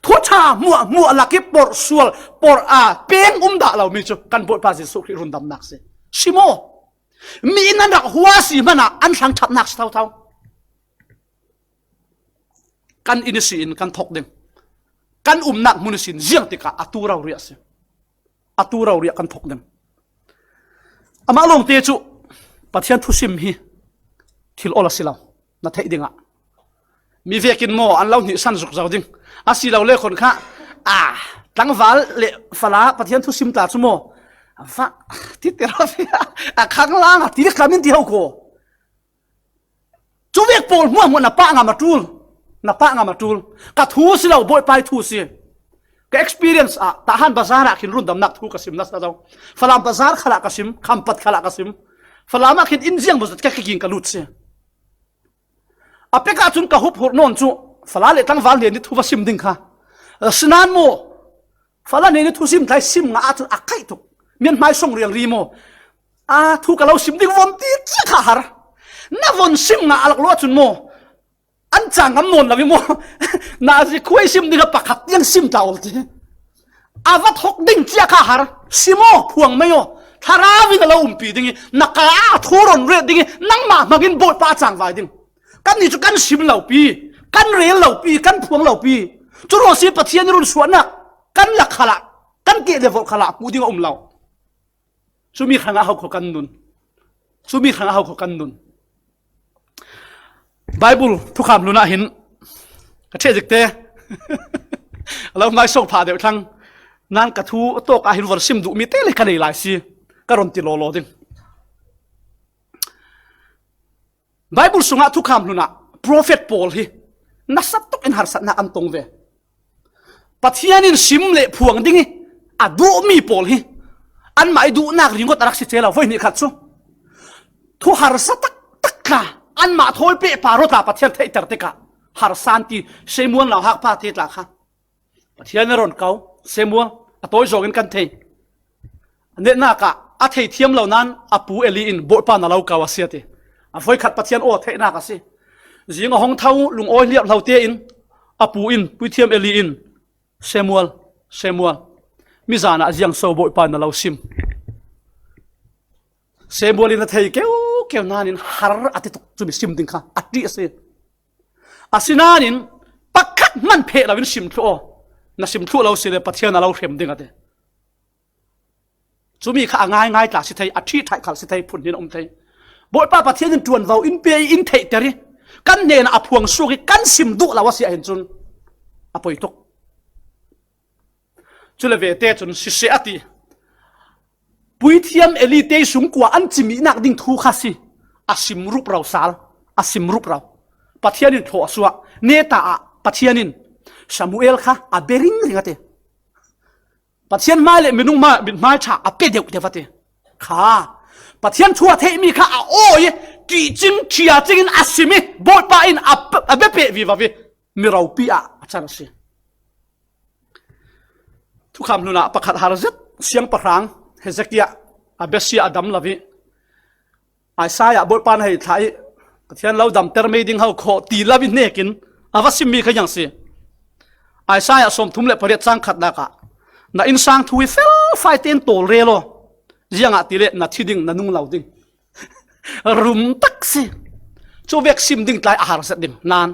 Thu ṭha hmuah hmuah lak ih porh sual, porh a peng um dah lomi cu kan Bawipa Jesuh Khrih rundamnak si. Si maw? Mi in an rak hua si hmanah an thlang ṭhatnak si thotho. Kan inn ihsin kan thawk ding. Kan umnak hmun ihsin ziangtikah atu rori ah si. Atu rori ah kan thawk ding. Amah lawngte cu Pathian thusim hi thil awl a si lo, na theih dingah. Mi vekin maw an lo hnihsan zuk zo ding. A si lo le khon kha, a, tlangval le fala Pathian thusim ta cu maw, a va, ti ti ro, a khang lang a ti dik lam in ti ho ko. Cu vek pawl hmuahhmuah na pah ngam a ṭul. Na pah ngam a ṭul. Ka thu si lo, Bawipa ih thu si. Ka experience ah Tahan Bazar ah khin rundamnak thu ka sim nasa zo. Falam Bazar khalah ka sim, Khampat khalah ka sim. Falam ah khin inn ziang maw zat ka kiging ka lut si. A pek ahcun ka huphurh nawn cu fala le tlangval hnen ih thu va sim ding kha. Asinain maw, fala hnen ih thusim tlai sim ngah ahcun a kaih tuk. Mian hmai song riangri maw? A thu ka lo sim ding von ti cia kha har. Na von sim ngah a lak lawh ahcun maw? An cang ngam nawn lo ih maw? Nazi khuai sim ding a pakhat tiang sim ta ol ti. A va thok ding cia kha har. Sim aw, phuang mai aw. Thlarau in a lo umpi ding ih, na ka ah thu ron ret ding ih, nangmah hmangin Bawipa a cangvai ding. Kannih cu kan sim lo pi, kan rel lo pi, kan phuang lo pi. Cu ruang si Pathian ih run suahnak kan lak khalah, kan keh le volh khalah hmuh ding a um lo. Cumi hrangah ho kho kan nun. Cumi hrangah ho kho kan nun. Baibal thukham hlun ah hin ka ṭheh zik te. A lo hmai sawng phah deuh thlang. Nan ka thu tawk ah hin vor sim duh mi te le ka nei lai si. Ka ron ti lawlaw ding. Baibal sungah thukham hlun ah profet pawl hi nasa tuk in harsatnak an tong ve. Pathian in sim le phuang ding ih a duhmi pawl hi anmah ih duhnak ringawt a rak si cia lo, voi hnih khat cu. Thu harsa taktak tla, anmah thawi pehpar aw tla Pathian theihter tikah harsa an ti, Samuel nauhak pa te tla kha. Pathian a ron ko, Samuel, a tawi zawngin kan thei. A netnak ah a thei thiam lo nain a pu Eli in Bawipa na lo ko a si a ti. A voikhat Pathian aw theihnak a si. Zing a hong tho, lungawi hliap hlo tein a pu in, puithiam Eli in, Samuel, Samuel, mizan ah ziang so Bawipa na lo sim? Samuel in a thei keukeu nain har a ti tuk, cumi sim ding kha a ṭih a si. Asinain pakhat hman pheh loin sim thluh aw. Na sim thluh lo si le Pathian a lo hrem ding a ti. Cumi kha a ngaingai tla si thei, a ṭhih ṭhaih khal si thei, phun hnin a um thei. Bawipa Pathian in ṭuanvo in pe ih in theihter ih kan hnenah a phuang suak ih kan sim duh lo a si ahhin cun a poi tuk. Cule vete cun siseh a ti. Puithiam Eli te sung kua an cimihnak ding thu kha si. A sim rupro sal, a sim rupro. Pathian in thlawh a suah. Neta ah Pathian in Samuel kha a be ringring a ti. Pathian hmai le minung hmai, mithmai ṭha a pe deuh deuh a ti. Kha Pathian thu a theihmi kha a awi, ṭihcing, ṭhiacing in a sim ih Bawipa in a, a be peh vivo ih mi ropi ah a can a si. Thukham hlun ah pakhat har zet, siangpahrang Hezekiah a besia a dam lo ih Isaiah Bawipa na hei thlah ih Pathian lo damter mei ding ho kho ti lo ih hnekin a va simmi kha ziang si. Isaiah sawmthum le pariat cang khatnak ah, na innsang thu hi felfai tein tawlrel aw, ziangahtile na thi ding na nung lo ding. Rum tak si. Cu vek sim ding tlai a har zet ding nan.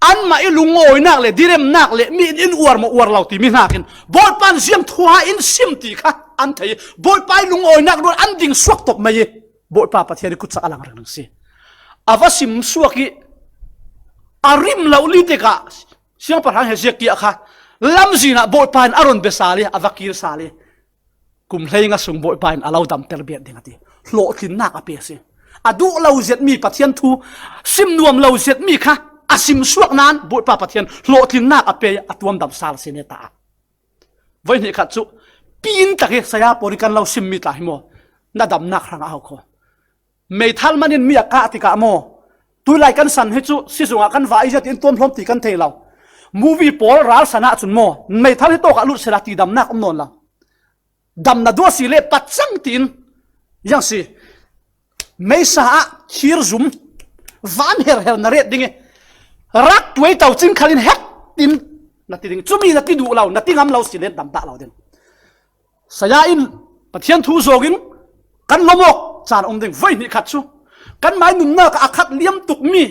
Anmah ih lungawinak le diremnak le mi in in uar maw uar lo timi hnakin Bawipa in ziang thuha in sim ti kha an thei. Bawipa ih lungawinak rual an ding suak tawp mai ih Bawipa Pathian ih kutcak a lang ringring si. A va sim suak ih a rim lo li tikah siangpahrang Hezekiah kha lamzin ah Bawipa in a ron be sal ih a va kir sal ih kum hleinga sung Bawipa in a lo damter bet ding a ti. Hlawhtlinnak a pe a si. A duh lo zetmi Pathian thu sim nuam lo zetmi kha a sim suak nan Bawipa Pathian hlawhtlinnak a pe, a tuamdam sal a si neta ah. Voi hnih khat cu pin tak hi saya pawl ih kan lo simmi tla hi maw? Na damnak hrangah ho kho. Meithal man in mi a kah tikah maw? Tulai kan san hi cu sizung ah kan va ih zia tiin tuamhlawm ti kan thei lo. Movie pawl ral san ahcun maw? Meithal hi tawkah lut sehla ti damnak um nawn lo. Dam na duh si le patcang tiin, ziang si, meisa ah khir zum van herher na ret ding ih rak tuai to cing khal in hek in na ti ding. Cumi na ti duh lo, na ti ngam lo si le dam dah lo ding. Saya in Pathian thu zawngin kan lawm awk caan a um ding. Voi hnih khat cu kan mai nunnak ah a khat liam tukmi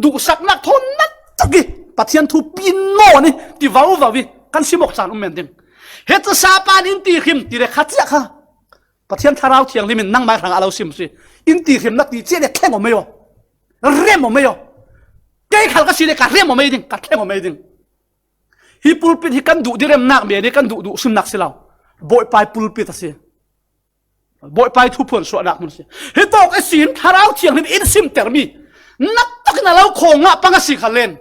duhsaknak thawn nak tak ih Pathian thu pin nawn ih ti vovo ih kan sim awk caan um men ding. He cu sapa nih in ti hrim ti le kha ciah kha Pathian Thlarau Thianghlim in nangmai hrangah a lo sim si. In ti hrim na ti ciah le thleng aw mei aw. Rem aw mei aw. Kei khal ka si le ka rem aw mei ding, ka thleng aw mei ding. Hi pulpit hi kan duh di remnak mei di kan duh duh simnak si lo. Bawipai pulpit a si. Bawipai thuphuan suahnak hmun si. Hi tawk i sin Thlarau Thianghlim in simter mi na takin a lo khawng ngah pang a si kha len.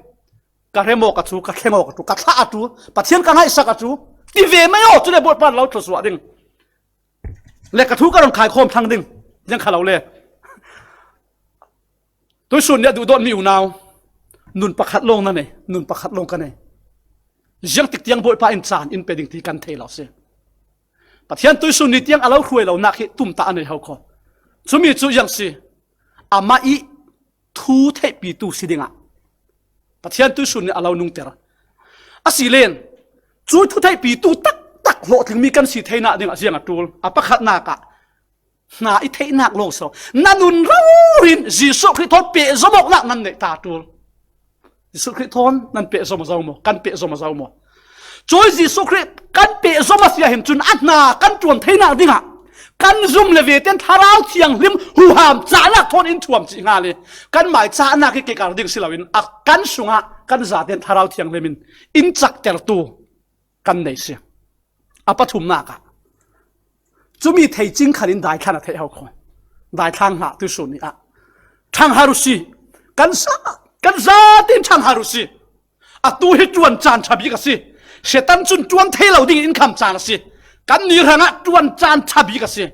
Ka rem aw ka tu, ka thleng aw ka tu, ka thlah a tu, Pathian ka ngaihsak a tu. Ti ve mei aw, cule Bawipa lo thluasuah ding. Le ka thu ka rong khai khawm thlang ding. Ziang kha lo le. Tuisun nih a duhdawt mi unau. Nun pakhat lawng na nei, nun pakhat lawng ka nei. Ziang tik tiang Bawipa in caan in pe ding ti kan thei lo si. Pathian tuisun ni tiang a lo hruai lo nak hi tumtah a nei ho kho. Cumi cu ziang si. Amah i thu theihpitu si dingah Pathian tuisun nih a lo nungter. A si len, cu thu theihpitu taktak hlawhtling mi kan si theinak dingah ziang a ṭul. A pakhatnak ah hna i theihnak lawng so. Na nun rori in Jesuh Khrih thawn pehzom awknak nan neih ta ṭul. Jesuh Khrih thawn nan pehzom a zo maw? Kan pehzom a zo maw? Cuih Jesuh Khrih kan pehzom a si ahhin cun a hna kan ṭuan theinak dingah kan zum le ve ten Thlarau Thianghlim huham cahnak thawn in thuam cih hnga le kan mai cahnak i kekar ding si loin a kan sungah kan zaten Thlarau Thianghlim in in caktertu kan nei si. A pathumnak ah cumi thei cing khan in daithlan a theih ho kho. Daithlan hlah tuisun ni ah ṭhanghar u si. Kan za, kan zaten ṭhanghar u si. Atu hi ṭuan caan ṭha bik a si. Satan cun ṭuan thei lo ding in kham caan a si. Kan ni hrangah ṭuan caan ṭha bik a si.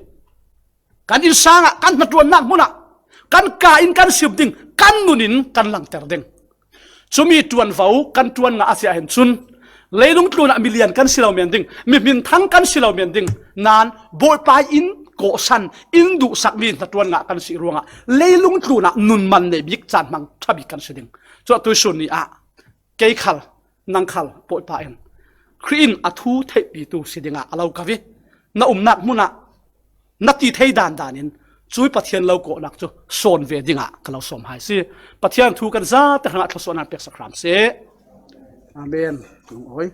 Kan innsang ah, kan hnaṭuannak hmun ah, kan ka in kan sim ding, kan nun in kan langter ding. Cumi ṭuanvo kan ṭuan ngah a si ahhin cun, leilung tlunah milian kan si lo men ding, mihminthang kan si lo men ding, nain Bawipa in kawhsan, in duhsakmi hnaṭuan ngah kan si ruangah, leilung tlunah nun man nei bik caan hmang ṭha bik kan si ding. Cuah tuisun ni ah, kei khal, nang khal, Bawipa in Khrih in a thu theihpitu si dingah a lo kau i, na umnak hmun ah na ti thei dandan in cui Pathian lo kawhnak cu sawn ve dingah ka lo sawm hai si. Pathian thu kan zate hrangah thluasuahnak peksak hram seh. Amen. Awi.